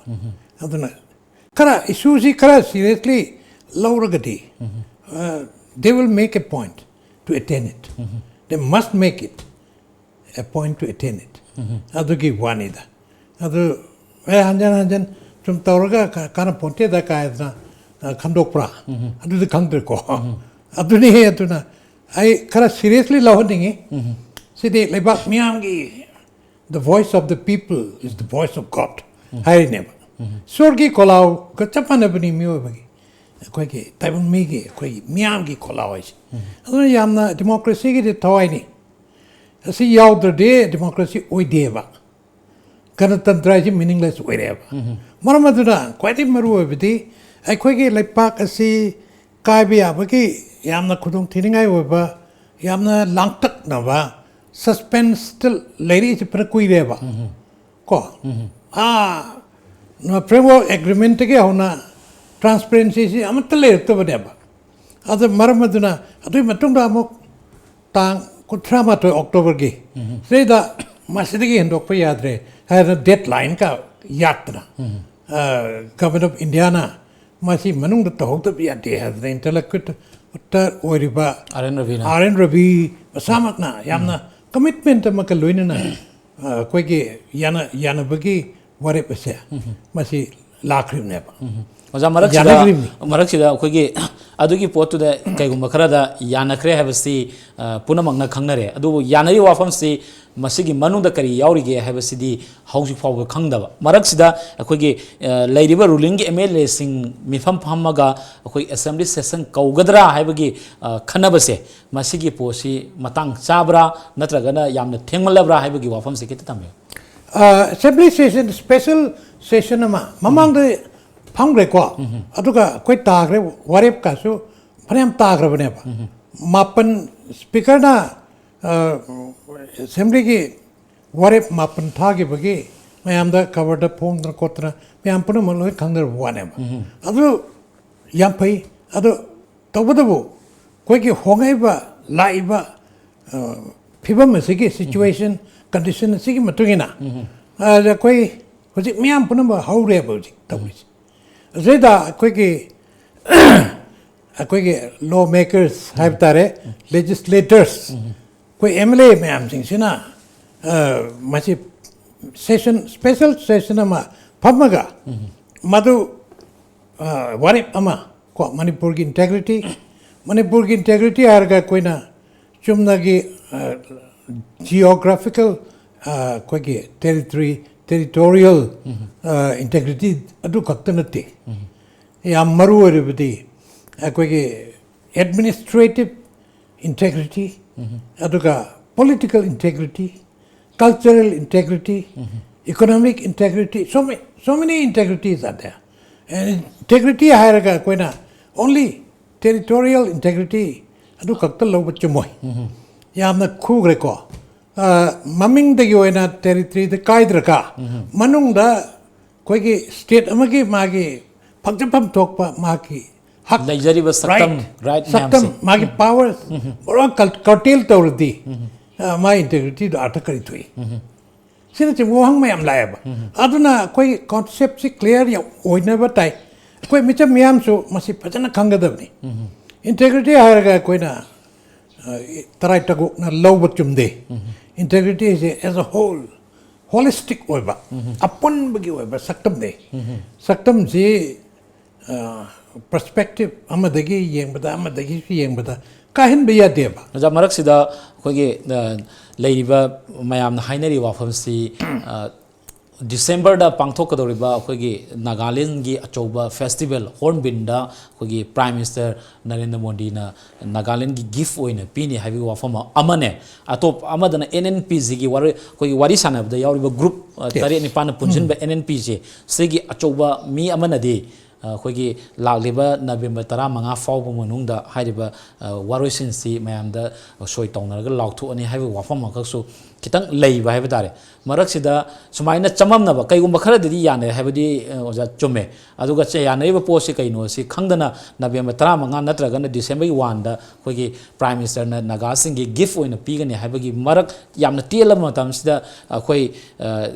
ꯑꯗꯨꯅ ꯈꯔ ꯏꯁꯨꯁꯤ ꯈꯔ seriously ꯂꯧꯔꯒꯗꯤ, they will make a point to attend it. They must make it a point to attend it. ꯑꯗꯨꯒꯤ ꯋꯥꯅꯤꯗ꯫ ꯑꯗꯨ ꯑꯦ ꯍꯟꯖꯟ ꯍꯟꯖꯟ ꯁꯨꯝ ꯇꯧꯔꯒ ꯀꯥꯟꯅ ꯄꯣꯟꯇꯦꯗ ꯀꯥꯏꯗꯅ ꯈꯟꯗꯣꯛꯄ꯭ꯔꯥ? ꯑꯗꯨꯗꯤ ꯈꯪꯗ꯭ꯔꯦꯀꯣ꯫ ꯑꯗꯨꯅꯤ꯫ ꯑꯗꯨꯅ ꯑꯩ ꯈꯔ seriously ꯂꯧꯍꯟꯅꯤꯡꯉꯤ꯫ ꯁꯤꯗꯤ ꯂꯩꯕꯥꯛ ꯃꯤꯌꯥꯝꯒꯤ, the voice of the people is the voice of God ꯍꯥꯏꯔꯤꯅꯦꯕ꯫ ꯏꯁꯣꯔꯒꯤ ꯈꯣꯜꯂꯥꯎꯒ ꯆꯞ ꯃꯥꯟꯅꯕꯅꯤ ꯃꯤꯑꯣꯏꯕꯒꯤ, ꯑꯩꯈꯣꯏꯒꯤ ꯇꯥꯏꯕꯪ ꯃꯤꯒꯤ, ꯑꯩꯈꯣꯏꯒꯤ ꯃꯤꯌꯥꯝꯒꯤ ꯈꯣꯜꯂꯥꯎ ꯍꯥꯏꯁꯦ꯫ ꯑꯗꯨꯅ ꯌꯥꯝꯅ democracyꯒꯤꯗꯤ ꯊꯋꯥꯏꯅꯤ꯫ ꯑꯁꯤ ꯌꯥꯎꯗ꯭ꯔꯗꯤ ꯗꯤꯃꯣꯀ꯭ꯔꯦꯁꯤ ꯑꯣꯏꯗꯦꯕ꯫ ꯒꯅꯇꯟꯇ꯭ꯔ ꯍꯥꯏꯁꯤ ꯃꯤꯅꯤꯡꯂꯦꯁ ꯑꯣꯏꯔꯦꯕ꯫ ꯃꯔꯝ ꯑꯗꯨꯅ ꯈ꯭ꯋꯥꯏꯗꯒꯤ ꯃꯔꯨ ꯑꯣꯏꯕꯗꯤ ꯑꯩꯈꯣꯏꯒꯤ ꯂꯩꯄꯥꯛ ꯑꯁꯤ ꯀꯥꯏꯕ ꯌꯥꯕꯒꯤ ꯌꯥꯝꯅ ꯈꯨꯗꯣꯡ ꯊꯤꯅꯤꯡꯉꯥꯏ ꯑꯣꯏꯕ, ꯌꯥꯝꯅ ꯂꯥꯡꯇꯛꯅꯕ, ꯁꯁꯄꯦꯟꯁꯇ ꯂꯩꯔꯛꯏꯁꯤ ꯐꯅ ꯀꯨꯏꯔꯦꯕ꯫ ꯀꯣ ꯑꯥ ꯐ꯭ꯔꯦꯝꯋꯥꯔꯛ ꯑꯦꯒ꯭ꯔꯤꯃꯦꯟꯠꯇꯒꯤ ꯍꯧꯅ ꯇ꯭ꯔꯥꯟꯁꯄꯦꯔꯦꯟꯁꯤꯁꯤ ꯑꯃꯠꯇ ꯂꯩꯔꯛꯇꯕꯅꯦꯕ꯫ ꯑꯗꯨ ꯃꯔꯝ ꯑꯗꯨꯅ ꯑꯗꯨꯒꯤ ꯃꯇꯨꯡꯗ ꯑꯃꯨꯛ ꯇꯥꯡ ꯀꯨꯟꯊ꯭ꯔꯥ ꯃꯥꯊꯣꯏ ꯑꯣꯛꯇꯣꯕꯔꯒꯤ ꯁꯤꯗꯩꯗ ꯃꯁꯤꯗꯒꯤ ꯍꯦꯟꯗꯣꯛꯄ ꯌꯥꯗ꯭ꯔꯦ ꯍꯥꯏꯗꯅ ꯗꯦꯠ ꯂꯥꯏꯟꯒ ꯌꯥꯠꯇꯅ, ꯒꯚꯔꯟꯃꯦꯟꯠ ꯑꯣꯐ ꯏꯟꯗꯤꯌꯥꯅ ꯃꯁꯤ ꯃꯅꯨꯡꯗ ꯇꯧꯍꯧꯗꯕ ꯌꯥꯗꯦ ꯍꯥꯏꯗꯅ ꯏꯟꯇꯔꯂꯣꯀ꯭ꯌꯨꯇꯔ ꯑꯣꯏꯔꯤꯕ ꯑꯥꯔ ꯑꯦꯟ ꯔꯕꯤꯅ꯫ ꯑꯥꯔ ꯑꯦꯟ ꯔꯕꯤ ꯃꯁꯥꯃꯛꯅ ꯌꯥꯝꯅ ꯀꯃꯤꯠꯃꯦꯟꯠ ꯑꯃꯒ ꯂꯣꯏꯅꯅ, ꯑ, ꯑꯩꯈꯣꯏꯒꯤ ꯌꯥꯅ-, ꯌꯥꯅꯕꯒꯤ ꯋꯥꯔꯦꯞ ꯑꯁꯦ ꯃꯁꯤ ꯂꯥꯛꯈ꯭ꯔꯤꯕꯅꯦꯕ꯫ ꯑꯣꯖꯥ, ꯃꯔꯛꯁꯤꯗ, ꯌꯥꯅꯈ꯭ꯔꯤꯕꯅꯤ꯫ ꯃꯔꯛꯁꯤꯗ ꯑꯩꯈꯣꯏꯒꯤ ꯑꯗꯨꯒꯤ ꯄꯣꯠꯇꯨꯗ ꯀꯩꯒꯨꯝꯕ ꯈꯔꯗ ꯌꯥꯅꯈ꯭ꯔꯦ ꯍꯥꯏꯕꯁꯤ, ꯑ, ꯄꯨꯝꯅꯃꯛꯅ ꯈꯪꯅꯔꯦ꯫ ꯑꯗꯨꯕꯨ ꯌꯥꯅꯔꯤꯕ ꯋꯥꯐꯝꯁꯤ ꯃꯁꯤꯒꯤ ꯃꯅꯨꯡꯗ ꯀꯔꯤ ꯌꯥꯎꯔꯤꯒꯦ ꯍꯥꯏꯕꯁꯤꯗꯤ ꯍꯧꯖꯤꯛ ꯐꯥꯎꯕ ꯈꯪꯗꯕ꯫ ꯃꯔꯛꯁꯤꯗ ꯑꯩꯈꯣꯏꯒꯤ, ꯑ, ꯂꯩꯔꯤꯕ ꯔꯨꯂꯤꯡꯒꯤ ꯑꯦꯝ ꯑꯦꯜ ꯑꯦꯁꯤꯡ ꯃꯤꯐꯝ ꯐꯝꯃꯒ ꯑꯩꯈꯣꯏ ꯑꯦꯁꯦꯝꯕ꯭ꯂꯤ ꯁꯦꯁꯟ ꯀꯧꯒꯗ꯭ꯔꯥ ꯍꯥꯏꯕꯒꯤ, ꯑ, ꯈꯟꯅꯕꯁꯦ, ꯃꯁꯤꯒꯤ ꯄꯣꯠꯁꯤ ꯃꯇꯥꯡ ꯆꯥꯕ꯭ꯔꯥ ꯅꯠꯇ꯭ꯔꯒꯅ ꯌꯥꯝꯅ ꯊꯦꯡꯃꯜꯂꯕ꯭ꯔꯥ ꯍꯥꯏꯕꯒꯤ ꯋꯥꯐꯝꯁꯤ ꯈꯤꯇ ꯊꯝꯕꯤꯌꯨ꯫ ꯑ, ꯑꯦꯁꯦꯝꯕ꯭ꯂꯤ ꯁꯦꯁꯟ, ꯁ꯭ꯄꯦꯁꯦꯜ ꯁꯦꯁꯟ ꯑꯃ ꯃꯃꯥꯡꯗ ꯐꯝꯈ꯭ꯔꯦꯀꯣ꯫ ꯑꯗꯨꯒ ꯑꯩꯈꯣꯏ ꯇꯥꯈ꯭ꯔꯦ, ꯋꯥꯔꯦꯞꯀꯁꯨ ꯐꯅꯌꯥꯝ ꯇꯥꯈ꯭ꯔꯕꯅꯦꯕ꯫ ꯃꯥꯄꯟ, ꯁ꯭ꯄꯤꯀꯔꯅ, ꯑ, ꯑꯦꯁꯦꯝꯕ꯭ꯂꯤꯒꯤ ꯋꯥꯔꯦꯞ ꯃꯥꯄꯟ ꯊꯥꯈꯤꯕꯒꯤ ꯃꯌꯥꯝꯗ ꯈꯕꯔꯗ ꯐꯣꯡꯗꯅ ꯈꯣꯠꯇꯅ ꯃꯌꯥꯝ ꯄꯨꯝꯅꯃꯛ ꯂꯣꯏ ꯈꯪꯅꯔꯕ ꯋꯥꯅꯦꯕ꯫ ꯑꯗꯨ ꯌꯥꯝ ꯐꯩ꯫ ꯑꯗꯨ ꯇꯧꯕꯇꯕꯨ ꯑꯩꯈꯣꯏꯒꯤ ꯍꯣꯡꯉꯛꯏꯕ, ꯂꯥꯛꯏꯕ, ꯑ, ꯐꯤꯕꯝ ꯑꯁꯤꯒꯤ, ꯁꯤꯆꯨꯋꯦꯁꯟ, ꯀꯟꯗꯤꯁꯟ ꯑꯁꯤꯒꯤ ꯃꯇꯨꯡ ꯏꯟꯅ, ꯑ, ꯑꯩꯈꯣꯏ ꯍꯧꯖꯤꯛ ꯃꯤꯌꯥꯝ ꯄꯨꯝꯅꯃꯛ ꯍꯧꯔꯦꯕ ꯍꯧꯖꯤꯛ ꯇꯧꯔꯤꯁꯦ꯫ ꯑꯁꯤꯗ ꯑꯩꯈꯣꯏꯒꯤ ꯑꯩꯈꯣꯏꯒꯤ ꯂꯣ ꯃꯦꯀꯔꯁ ꯍꯥꯏꯕ ꯇꯥꯔꯦ, ꯂꯦꯖꯤꯁꯂꯦꯇꯔꯁ, ꯑꯩꯈꯣꯏ ꯑꯦꯝ ꯑꯦꯜ ꯑꯦ ꯃꯌꯥꯝꯁꯤꯡꯁꯤꯅ, ꯑ, ꯃꯁꯤ ꯁꯦꯁꯟ, ꯁ꯭ꯄꯦꯁꯦꯜ ꯁꯦꯁꯟ ꯑꯃ ꯐꯝꯃꯒ ꯃꯗꯨ, ꯑ, ꯋꯥꯔꯦꯞ ꯑꯃ ꯀꯣ, ꯃꯅꯤꯄꯨꯔꯒꯤ ꯏꯟꯇꯦꯒ꯭ꯔꯤꯇꯤ, ꯃꯅꯤꯄꯨꯔꯒꯤ ꯏꯟꯇꯦꯒ꯭ꯔꯤꯇꯤ ꯍꯥꯏꯔꯒ ꯑꯩꯈꯣꯏꯅ ꯆꯨꯝꯅꯒꯤ, ꯑ, ꯖꯤꯑꯣꯒ꯭ꯔꯥꯐꯤꯀꯦꯜ, ꯑ, ꯑꯩꯈꯣꯏꯒꯤ ꯇꯦꯔꯤꯇꯣꯔꯤ, ꯇꯦꯔꯤꯇꯣꯔꯤꯌꯦꯜ, ꯑ, ꯏꯟꯇꯦꯒ꯭ꯔꯤꯇꯤ ꯑꯗꯨ ꯈꯛꯇ ꯅꯠꯇꯦ꯫ ꯌꯥꯝ ꯃꯔꯨ ꯑꯣꯏꯔꯤꯕꯗꯤ ꯑꯩꯈꯣꯏꯒꯤ ꯑꯦꯗꯃꯤꯅꯤꯁꯇ꯭ꯔꯦꯇꯤꯚ ꯏꯟꯇꯦꯒ꯭ꯔꯤꯇꯤ, ꯑꯗꯨꯒ political integrity, cultural integrity, economic integrity, so many, so many integrities are there. And integrity ꯍꯥꯏꯔꯒ ꯑꯩꯈꯣꯏꯅ only territorial integrity ꯑꯗꯨ ꯈꯛꯇ ꯂꯧꯕ ꯆꯨꯝꯃꯣꯏ꯫ ꯌꯥꯝꯅ ꯈꯨꯈ꯭ꯔꯦꯀꯣ꯫ ꯑ, ꯃꯃꯤꯡꯗꯒꯤ ꯑꯣꯏꯅ territoryꯗ ꯀꯥꯏꯗ꯭ꯔꯒ ꯃꯅꯨꯡꯗ ꯑꯩꯈꯣꯏꯒꯤ state ꯑꯃꯒꯤ ꯃꯥꯒꯤ ꯐꯪꯖꯐꯝ ꯊꯣꯛꯄ ꯃꯥꯒꯤ ꯍꯛ, ꯂꯩꯖꯔꯤꯕ ꯁꯛꯇꯝ, right, right ꯁꯛꯇꯝ, ꯃꯌꯥꯝꯁꯦ꯫ ꯃꯥꯒꯤ powers ꯂꯣꯏꯅ curtail ꯇꯧꯔꯗꯤ, ꯑ, ꯃꯥꯒꯤ integrityꯗꯣ ꯑꯥꯔꯊ ꯀꯔꯤ ꯊꯣꯛꯏ? ꯁꯤꯅꯆꯤꯡꯕ ꯋꯥꯍꯪ ꯃꯌꯥꯝ ꯂꯥꯛꯑꯦꯕ꯫ ꯑꯗꯨꯅ ꯑꯩꯈꯣꯏ conceptꯁꯤ clear ꯌꯥꯝ ꯑꯣꯏꯅꯕ ꯇꯥꯏ꯫ ꯑꯩꯈꯣꯏ ꯃꯤꯆꯝ ꯃꯤꯌꯥꯝꯁꯨ ꯃꯁꯤ ꯐꯖꯅ ꯈꯪꯒꯗꯕꯅꯤ꯫ Integrity ꯍꯥꯏꯔꯒ ꯑꯩꯈꯣꯏꯅ, ꯑ, ꯇꯔꯥꯏ ꯇꯒꯣꯛꯅ ꯂꯧꯕ ꯆꯨꯝꯗꯦ꯫ Integrity ꯍꯥꯏꯁꯦ as a whole, holistic ꯑꯣꯏꯕ, ꯑꯄꯨꯟꯕꯒꯤ ꯑꯣꯏꯕ ꯁꯛꯇꯝꯅꯦ꯫ ꯁꯛꯇꯝꯁꯤ, ꯑ, perspective ꯑꯃꯗꯒꯤ ꯌꯦꯡꯕꯗ, ꯑꯃꯗꯒꯤꯁꯨ ꯌꯦꯡꯕꯗ ꯀꯥꯏꯍꯟꯕ ꯌꯥꯗꯦꯕ꯫ ꯑꯣꯖꯥ, ꯃꯔꯛꯁꯤꯗ ꯑꯩꯈꯣꯏꯒꯤ, ꯑ, ꯂꯩꯔꯤꯕ ꯃꯌꯥꯝꯅ ꯍꯥꯏꯅꯔꯤꯕ ꯋꯥꯐꯝꯁꯤ, ꯑ, Decemberꯗ ꯄꯥꯡꯊꯣꯛꯀꯗꯧꯔꯤꯕ ꯑꯩꯈꯣꯏꯒꯤ ꯅꯥꯒꯥꯂꯦꯟꯒꯤ ꯑꯆꯧꯕ festival ꯍꯣꯔꯟꯕꯤꯜꯗ ꯑꯩꯈꯣꯏꯒꯤ Prime Minister ꯅꯔꯦꯟꯗ꯭ꯔ ꯃꯣꯗꯤꯅ ꯅꯥꯒꯥꯂꯦꯟꯒꯤ gift ꯑꯣꯏꯅ ꯄꯤꯅꯤ ꯍꯥꯏꯕꯒꯤ ꯋꯥꯐꯝ ꯑꯃꯅꯦ꯫ ꯑꯇꯣꯞꯄ ꯑꯃꯗꯅ NNPꯒꯤ ꯋꯥꯔꯤ, ꯑꯩꯈꯣꯏꯒꯤ ꯋꯥꯔꯤ ꯁꯥꯟꯅꯕꯗ ꯌꯥꯎꯔꯤꯕ group, ꯑ, Yes. ꯇꯔꯦꯠ ꯅꯤꯄꯥꯜꯅ ꯄꯨꯟꯁꯤꯟꯕ NNPꯁꯦ, ꯁꯤꯒꯤ ꯑꯆꯧꯕ ꯃꯤ ꯑꯃꯅꯗꯤ, ꯑ, ꯑꯩꯈꯣꯏꯒꯤ ꯂꯥꯛꯂꯤꯕ November ꯇꯔꯥꯃꯉꯥ ꯐꯥꯎꯕ ꯃꯅꯨꯡꯗ ꯍꯥꯏꯔꯤꯕ, ꯑ, ꯋꯥꯔꯣꯏꯁꯤꯟꯁꯤ ꯃꯌꯥꯝꯗ ꯁꯣꯏ ꯇꯧꯅꯔꯒ ꯂꯥꯎꯊꯣꯛꯑꯅꯤ ꯍꯥꯏꯕꯒꯤ ꯋꯥꯐꯝ ꯑꯃꯈꯛꯁꯨ ꯈꯤꯇꯪ ꯂꯩꯕ ꯍꯥꯏꯕ ꯇꯥꯔꯦ꯫ ꯃꯔꯛꯁꯤꯗ ꯁꯨꯃꯥꯏꯅ ꯆꯃꯝꯅꯕ ꯀꯩꯒꯨꯝꯕ ꯈꯔꯗꯗꯤ ꯌꯥꯅꯔꯦ ꯍꯥꯏꯕꯗꯤ, ꯑ, ꯑꯣꯖꯥ, ꯆꯨꯝꯃꯦ꯫ ꯑꯗꯨꯒ ꯆ-, ꯌꯥꯅꯔꯤꯕ ꯄꯣꯠꯁꯤ ꯀꯩꯅꯣ ꯁꯤ ꯈꯪꯗꯅ November ꯇꯔꯥꯃꯉꯥ ꯅꯠꯇ꯭ꯔꯒꯅ Decemberꯒꯤ oneꯗ ꯑꯩꯈꯣꯏꯒꯤ Prime Ministerꯅ ꯅꯥꯒꯥꯁꯤꯡꯒꯤ gift ꯑꯣꯏꯅ ꯄꯤꯒꯅꯤ ꯍꯥꯏꯕꯒꯤ ꯃꯔꯛ ꯌꯥꯝꯅ ꯇꯦꯜꯂꯕ ꯃꯇꯝꯁꯤꯗ ꯑꯩꯈꯣꯏ, ꯑ,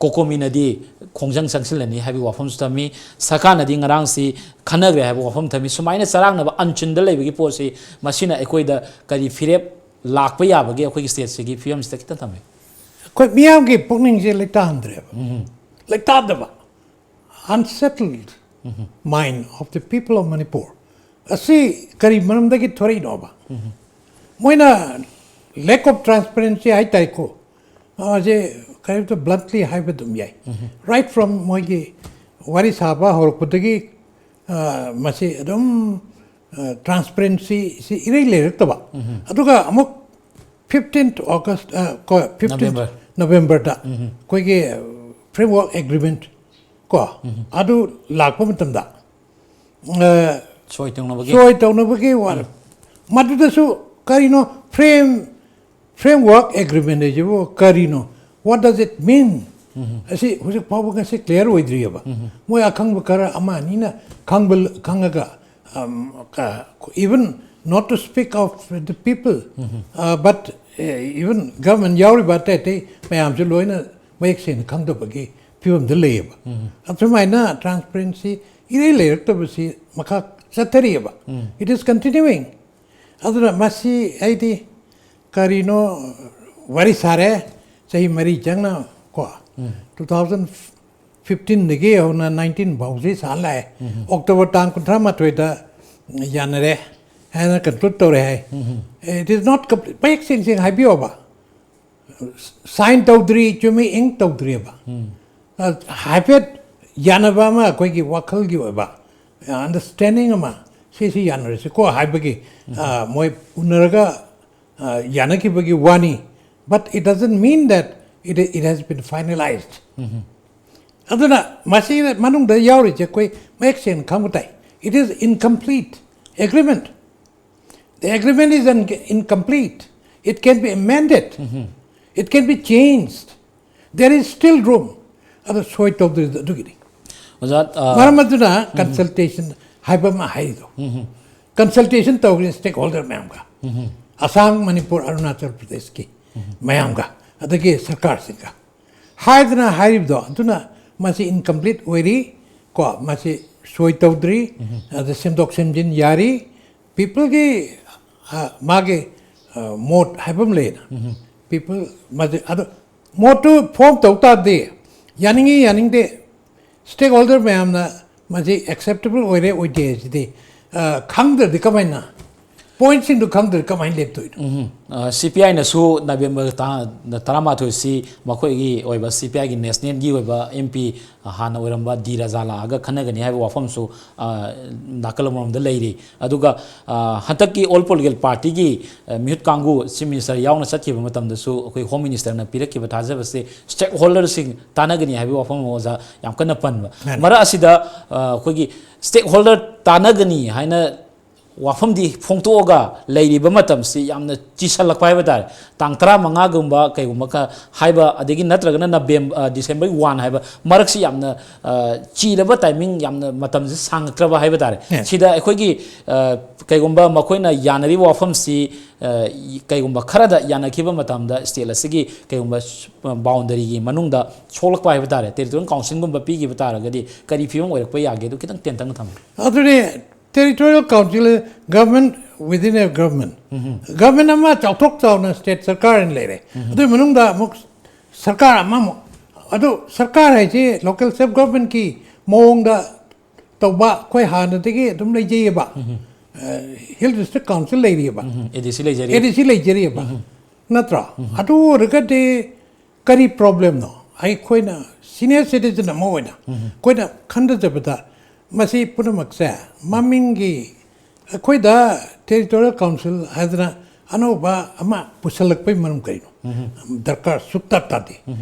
COCOMIꯅꯗꯤ ꯈꯣꯡꯖꯪ ꯆꯪꯁꯤꯜꯂꯅꯤ ꯍꯥꯏꯕꯒꯤ ꯋꯥꯐꯝꯁꯨ ꯊꯝꯃꯤ꯫ ꯁꯔꯀꯥꯔꯅꯗꯤ ꯉꯔꯥꯡꯁꯤ ꯈꯟꯅꯈ꯭ꯔꯦ ꯍꯥꯏꯕ ꯋꯥꯐꯝ ꯊꯝꯃꯤ꯫ ꯁꯨꯃꯥꯏꯅ ꯆꯔꯥꯡꯅꯕ ꯑꯟꯆꯤꯟꯗ ꯂꯩꯕꯒꯤ ꯄꯣꯠꯁꯤ ꯃꯁꯤꯅ ꯑꯩꯈꯣꯏꯗ ꯀꯔꯤ ꯐꯤꯔꯦꯞ ꯂꯥꯛꯄ ꯌꯥꯕꯒꯦ ꯑꯩꯈꯣꯏꯒꯤ stateꯁꯤꯒꯤ ꯐꯤꯕꯝꯁꯤꯗ ꯈꯤꯇꯪ ꯊꯝꯃꯦ꯫ ꯑꯩꯈꯣꯏ ꯃꯤꯌꯥꯝꯒꯤ ꯄꯨꯛꯅꯤꯡꯁꯦ ꯂꯩꯇꯥꯍꯟꯗ꯭ꯔꯦꯕ꯫ ꯂꯩꯇꯥꯗꯕ, unsettled mind of the people of Manipur ꯑꯁꯤ ꯀꯔꯤ ꯃꯔꯝꯗꯒꯤ ꯊꯣꯔꯛꯏꯅꯣꯕ? ꯃꯣꯏꯅ lack of transparency ꯍꯥꯏꯇꯥꯔꯦꯀꯣ, ꯑꯁꯦ ꯀꯔꯤꯝꯇ bluntly ꯍꯥꯏꯕ ꯑꯗꯨꯝ ꯌꯥꯏ꯫ Right from ꯃꯣꯏꯒꯤ ꯋꯥꯔꯤ ꯁꯥꯕ ꯍꯧꯔꯛꯄꯗꯒꯤ, ꯑ, ꯃꯁꯤ ꯑꯗꯨꯝ, ꯑ, transparencyꯁꯤ ꯏꯔꯩ ꯂꯩꯔꯛꯇꯕ꯫ ꯑꯗꯨꯒ ꯑꯃꯨꯛ ꯐꯤꯐꯇꯤꯟ ꯑꯣꯒꯁ, ꯀꯣ, ꯐꯤꯐꯇꯤꯟ November. ꯅꯕꯦꯝꯕꯔꯗ ꯑꯩꯈꯣꯏꯒꯤ ꯐ꯭ꯔꯦꯝꯋꯥꯔꯛ ꯑꯦꯒ꯭ꯔꯤꯃꯦꯟ ꯀꯣ, ꯑꯗꯨ ꯂꯥꯛꯄ ꯃꯇꯝꯗ, ꯑ, ꯁꯣꯏ ꯇꯧꯅꯕꯒꯤ ꯁꯣꯏ ꯇꯧꯅꯕꯒꯤ ꯋꯥꯔꯦꯞ꯫ ꯃꯗꯨꯗꯁꯨ ꯀꯔꯤꯅꯣ ꯐ꯭ꯔꯦꯝ, ꯐ꯭ꯔꯦꯝꯋꯥꯔꯛ ꯑꯦꯒ꯭ꯔꯤꯃꯦꯟ ꯍꯥꯏꯁꯤꯕꯨ ꯀꯔꯤꯅꯣ? What does it mean? ꯑꯁꯤ ꯍꯧꯖꯤꯛ ꯐꯥꯎꯕ ꯉꯁꯤ ꯀ꯭ꯂꯤꯌꯥꯔ ꯑꯣꯏꯗ꯭ꯔꯤꯑꯕ꯫ ꯃꯣꯏ ꯑꯈꯪꯕ ꯈꯔ ꯑꯃ ꯑꯅꯤꯅ ꯈꯪꯕ, ꯈꯪꯉꯒ, um, ꯀ-, even not to speak of the people, uh, but, uh, even government ꯌꯥꯎꯔꯤꯕ ꯑꯇꯩ ꯑꯇꯩ ꯃꯌꯥꯝꯁꯨ ꯂꯣꯏꯅ ꯃꯌꯦꯛ ꯁꯦꯡꯅ ꯈꯪꯗꯕꯒꯤ ꯐꯤꯕꯝꯗ ꯂꯩꯌꯦꯕ꯫ ꯑꯁꯨꯃꯥꯏꯅ ꯇ꯭ꯔꯥꯟꯁꯄꯔꯦꯟꯁꯤ ꯏꯔꯩ ꯂꯩꯔꯛꯇꯕꯁꯤ ꯃꯈꯥ ꯆꯠꯊꯔꯤꯑꯕ꯫ It is continuing. ꯑꯗꯨꯅ ꯃꯁꯤ ꯑꯩꯗꯤ ꯀꯔꯤꯅꯣ ꯋꯥꯔꯤ ꯁꯥꯔꯦ, ꯆꯍꯤ ꯃꯔꯤ ꯆꯪꯅ ꯀꯣ, ꯇꯨ ꯊꯥꯎꯖꯟ ꯐꯤꯐꯇꯤꯟꯗꯒꯤ ꯍꯧꯅ ꯅꯥꯏꯟꯇꯤꯟ ꯐꯥꯎꯁꯤ ꯁꯥ ꯂꯥꯛꯑꯦ꯫ ꯑꯣꯛꯇꯣꯕꯔ ꯇꯥꯡ ꯀꯨꯟꯊ꯭ꯔꯥ ꯃꯥꯊꯣꯏꯗ ꯌꯥꯅꯔꯦ ꯍꯥꯏꯅ ꯀꯟꯀ꯭ꯂꯨꯗ ꯇꯧꯔꯦ ꯍꯥꯏ꯫ It is not complete. ꯃꯌꯦꯛ ꯁꯦꯡ ꯁꯦꯡ ꯍꯥꯏꯕꯤꯌꯣꯕ꯫ ꯁꯥꯏꯟ ꯇꯧꯗ꯭ꯔꯤ, ꯆꯨꯝꯃꯤ, ꯏꯪ ꯇꯧꯗ꯭ꯔꯤꯑꯕ꯫ ꯑ, ꯍꯥꯏꯐꯦꯠ ꯌꯥꯅꯕ ꯑꯃ, ꯑꯩꯈꯣꯏꯒꯤ ꯋꯥꯈꯜꯒꯤ ꯑꯣꯏꯕ ꯑꯟꯗꯔꯁꯇꯦꯟꯗꯤꯡ ꯑꯃ, ꯁꯤꯁꯤ ꯌꯥꯅꯔꯁꯤꯀꯣ ꯍꯥꯏꯕꯒꯤ, ꯑ, ꯃꯣꯏ ꯎꯅꯔꯒ, ꯑ, ꯌꯥꯅꯈꯤꯕꯒꯤ ꯋꯥꯅꯤ, but it doesn't mean that it, it has been finalized. ꯑꯗꯨꯅ ꯃꯁꯤ ꯃꯅꯨꯡꯗ ꯌꯥꯎꯔꯤꯁꯦ ꯑꯩꯈꯣꯏ ꯃꯌꯦꯛ ꯁꯦꯡꯅ ꯈꯪꯕ ꯇꯥꯏ, it is incomplete agreement. The agreement is un-, incomplete. It can be amended. It can be changed. There is still room. ꯑꯗꯨ ꯁꯣꯏ ꯇꯧꯗ꯭ꯔꯤꯗ ꯑꯗꯨꯒꯤꯅꯤ꯫ ꯑꯣꯖꯥ, ꯑ, ꯃꯔꯝ ꯑꯗꯨꯅ ꯀꯟꯁꯜꯇꯦꯁꯟ ꯍꯥꯏꯕ ꯑꯃ ꯍꯥꯏꯔꯤꯗꯣ, ꯀꯟꯁꯜꯇꯦꯁꯟ ꯇꯧꯈ꯭ꯔꯦ ꯁ꯭ꯇꯦꯛ ꯍꯣꯜꯗꯔ ꯃꯌꯥꯝꯒ, ꯑꯁꯥꯝ, ꯃꯅꯤꯄꯨꯔ, ꯑꯔꯨꯅꯥꯆꯜ ꯄ꯭ꯔꯗꯦꯁꯀꯤ ꯃꯌꯥꯝꯒ, ꯑꯗꯒꯤ ꯁꯔꯀꯥꯔꯁꯤꯡꯒ ꯍꯥꯏꯗꯅ ꯍꯥꯏꯔꯤꯕꯗꯣ꯫ ꯑꯗꯨꯅ ꯃꯁꯤ ꯏꯟꯀꯝꯄ꯭ꯂꯤꯠ ꯑꯣꯏꯔꯤ ꯀꯣ, ꯃꯁꯤ ꯁꯣꯏ ꯇꯧꯗ꯭ꯔꯤ꯫ ꯑꯗ ꯁꯦꯝꯗꯣꯛ ꯁꯦꯝꯖꯤꯟ ꯌꯥꯔꯤ꯫ ꯄꯤꯄꯜꯒꯤ, ꯑ, ꯃꯥꯒꯤ, ꯑ, ꯃꯣꯠ ꯍꯥꯏꯕ ꯑꯃ ꯂꯩꯌꯦꯅ꯫ ꯄꯤꯄꯜ ꯃꯁꯤ ꯑꯗꯣ ꯃꯣꯠꯇꯨ ꯐꯣꯝ ꯇꯧ ꯇꯥꯔꯗꯤ, ꯌꯥꯅꯤꯡꯉꯤ ꯌꯥꯅꯤꯡꯗꯦ, ꯁ꯭ꯇꯦꯛ ꯍꯣꯜꯗꯔ ꯃꯌꯥꯝꯅ ꯃꯁꯤ ꯑꯦꯛꯁꯦꯞꯇꯦꯕꯜ ꯑꯣꯏꯔꯦ ꯑꯣꯏꯗꯦ ꯍꯥꯏꯁꯤꯗꯤ, ꯑ, ꯈꯪꯗ꯭ꯔꯗꯤ ꯀꯃꯥꯏꯅ? ꯄꯣꯏꯟꯠꯁꯤꯡꯗꯣ ꯈꯪꯗ꯭ꯔꯗꯤ ꯀꯃꯥꯏꯅ ꯂꯦꯞꯇꯣꯏꯅꯣ? ꯎꯝ꯫ ꯑ, ꯁꯤ ꯄꯤ ꯑꯥꯏꯅꯁꯨ ꯅꯕꯦꯝꯕꯔ ꯇꯥ-, ꯇꯔꯥꯃꯥꯊꯣꯏꯁꯤ ꯃꯈꯣꯏꯒꯤ ꯑꯣꯏꯕ ꯁꯤ ꯄꯤ ꯑꯥꯏꯒꯤ ꯅꯦꯁꯅꯦꯜꯒꯤ ꯑꯣꯏꯕ ꯑꯦꯝ ꯄꯤ ꯍꯥꯟꯅ ꯑꯣꯏꯔꯝꯕ ꯗꯤ ꯔꯥꯖꯥ ꯂꯥꯛꯑꯒ ꯈꯟꯅꯒꯅꯤ ꯍꯥꯏꯕ ꯋꯥꯐꯝꯁꯨ, ꯑ, ꯅꯥꯀꯜ ꯑꯃꯔꯣꯝꯗ ꯂꯩꯔꯤ꯫ ꯑꯗꯨꯒ, ꯑ, ꯍꯟꯗꯛꯀꯤ ꯑꯣꯜ ꯄꯣꯂꯤꯇꯤꯀꯦꯜ ꯄꯥꯔꯇꯤꯒꯤ, ꯑ, ꯃꯤꯍꯨꯠ ꯀꯥꯡꯕꯨ ꯆꯤꯐ ꯃꯤꯅꯤꯁꯇꯔ ꯌꯥꯎꯅ ꯆꯠꯈꯤꯕ ꯃꯇꯝꯗꯁꯨ ꯑꯩꯈꯣꯏ ꯍꯣꯝ ꯃꯤꯅꯤꯁꯇꯔꯅ ꯄꯤꯔꯛꯈꯤꯕ ꯊꯥꯖꯕꯁꯦ ꯁ꯭ꯇꯦꯛ ꯍꯣꯜꯗꯔꯁꯤꯡ ꯇꯥꯟꯅꯒꯅꯤ ꯍꯥꯏꯕꯒꯤ ꯋꯥꯐꯝ ꯑꯃ ꯑꯣꯖꯥ ꯌꯥꯝ ꯀꯟꯅ ꯄꯟꯕ꯫ ꯃꯥꯅꯤ꯫ ꯃꯔꯛ ꯑꯁꯤꯗ, ꯑ, ꯑꯩꯈꯣꯏꯒꯤ ꯁ꯭ꯇꯦꯛ ꯍꯣꯜꯗꯔ ꯇꯥꯟꯅꯒꯅꯤ ꯍꯥꯏꯅ ꯋꯥꯐꯝꯗꯤ ꯐꯣꯡꯗꯣꯛꯑꯒ ꯂꯩꯔꯤꯕ ꯃꯇꯝꯁꯤ ꯌꯥꯝꯅ ꯆꯤꯁꯜꯂꯛꯄ ꯍꯥꯏꯕ ꯇꯥꯔꯦ꯫ ꯇꯥꯡ ꯇꯔꯥꯃꯉꯥꯒꯨꯝꯕ ꯀꯩꯒꯨꯝꯕ ꯈ-, ꯍꯥꯏꯕ, ꯑꯗꯒꯤ ꯅꯠꯇ꯭ꯔꯒꯅ ꯅꯕꯦꯝ-, ꯑ, ꯗꯤꯁꯦꯝꯕꯔ ꯋꯥꯟ ꯍꯥꯏꯕ ꯃꯔꯛꯁꯤ ꯌꯥꯝꯅ, ꯑ, ꯆꯤꯔꯕ ꯇꯥꯏꯃꯤꯡ, ꯌꯥꯝꯅ ꯃꯇꯝꯁꯤ ꯁꯥꯡꯉꯛꯇ꯭ꯔꯕ ꯍꯥꯏꯕ ꯇꯥꯔꯦ꯫ Yes. ꯁꯤꯗ ꯑꯩꯈꯣꯏꯒꯤ, ꯑ, ꯀꯩꯒꯨꯝꯕ ꯃꯈꯣꯏꯅ ꯌꯥꯅꯔꯤꯕ ꯋꯥꯐꯝꯁꯤ, ꯑ, ꯀꯩꯒꯨꯝꯕ ꯈꯔꯗ ꯌꯥꯅꯈꯤꯕ ꯃꯇꯝꯗ ꯁ꯭ꯇꯦꯠ ꯑꯁꯤꯒꯤ ꯀꯩꯒꯨꯝꯕ ꯕꯥꯎꯟꯗꯔꯤꯒꯤ ꯃꯅꯨꯡꯗ ꯁꯣꯛꯂꯛꯄ ꯍꯥꯏꯕ ꯇꯥꯔꯦ, ꯇꯦꯔꯤꯇꯣꯔꯤꯌꯦꯜ ꯀꯥꯎꯟꯁꯤꯜꯒꯨꯝꯕ ꯄꯤꯈꯤꯕ ꯇꯥꯔꯒꯗꯤ ꯀꯔꯤ ꯐꯤꯕꯝ ꯑꯣꯏꯔꯛꯄ ꯌꯥꯒꯦ? ꯑꯗꯨ ꯈꯤꯇꯪ ꯇꯦꯟꯇꯛꯅ ꯊꯝꯕꯤꯌꯨ꯫ ꯑꯗꯨꯅꯦ, territorial council, government within a government. Government ꯑꯃ ꯆꯥꯎꯊꯣꯛ ꯆꯥꯎꯅ ꯁ꯭ꯇꯦꯠ ꯁꯔꯀꯥꯔ ꯑꯣꯏꯅ ꯂꯩꯔꯦ꯫ ꯑꯗꯨꯒꯤ ꯃꯅꯨꯡꯗ ꯑꯃꯨꯛ ꯁꯔꯀꯥꯔ ꯑꯃꯃꯨꯛ, ꯑꯗꯨ ꯁꯔꯀꯥꯔ ꯍꯥꯏꯁꯤ local self governmentꯀꯤ ꯃꯑꯣꯡꯗ ꯇꯧꯕ ꯑꯩꯈꯣꯏ ꯍꯥꯟꯅꯗꯒꯤ ꯑꯗꯨꯝ ꯂꯩꯖꯩꯌꯦꯕ꯫ ꯍꯤꯜ ꯗꯤꯁꯇ꯭ꯔꯤꯛ ꯀꯥꯎꯟꯁꯤꯜ ꯂꯩꯔꯤꯑꯕ꯫ ꯎꯝ, ꯑꯦ ꯗꯤ ꯁꯤ ꯂꯩꯖꯔꯤ꯫ ꯑꯦ ꯗꯤ ꯁꯤ ꯂꯩꯖꯔꯤꯑꯕ꯫ ꯅꯠꯇ꯭ꯔꯣ? ꯑꯗꯨ ꯑꯣꯏꯔꯒꯗꯤ ꯀꯔꯤ ꯄ꯭ꯔꯣꯕ꯭ꯂꯦꯝꯅꯣ? ꯑꯩꯈꯣꯏꯅ ꯁꯤꯅꯤꯌꯔ ꯁꯤꯇꯤꯖꯟ ꯑꯃ ꯑꯣꯏꯅ ꯑꯩꯈꯣꯏꯅ ꯈꯟꯊꯖꯕꯗ ꯃꯁꯤ ꯄꯨꯝꯅꯃꯛꯁꯦ ꯃꯃꯤꯡꯒꯤ, ꯑꯩꯈꯣꯏꯗ ꯇꯦꯔꯤꯇꯣꯔꯤꯌꯦꯜ ꯀꯥꯎꯟꯁꯤꯜ ꯍꯥꯏꯗꯅ ꯑꯅꯧꯕ ꯑꯃ ꯄꯨꯁꯜꯂꯛꯄꯒꯤ ꯃꯔꯝ ꯀꯔꯤꯅꯣ? ꯗꯔꯀꯥꯔ ꯁꯨꯛꯇꯥ ꯇꯥꯗꯦ꯫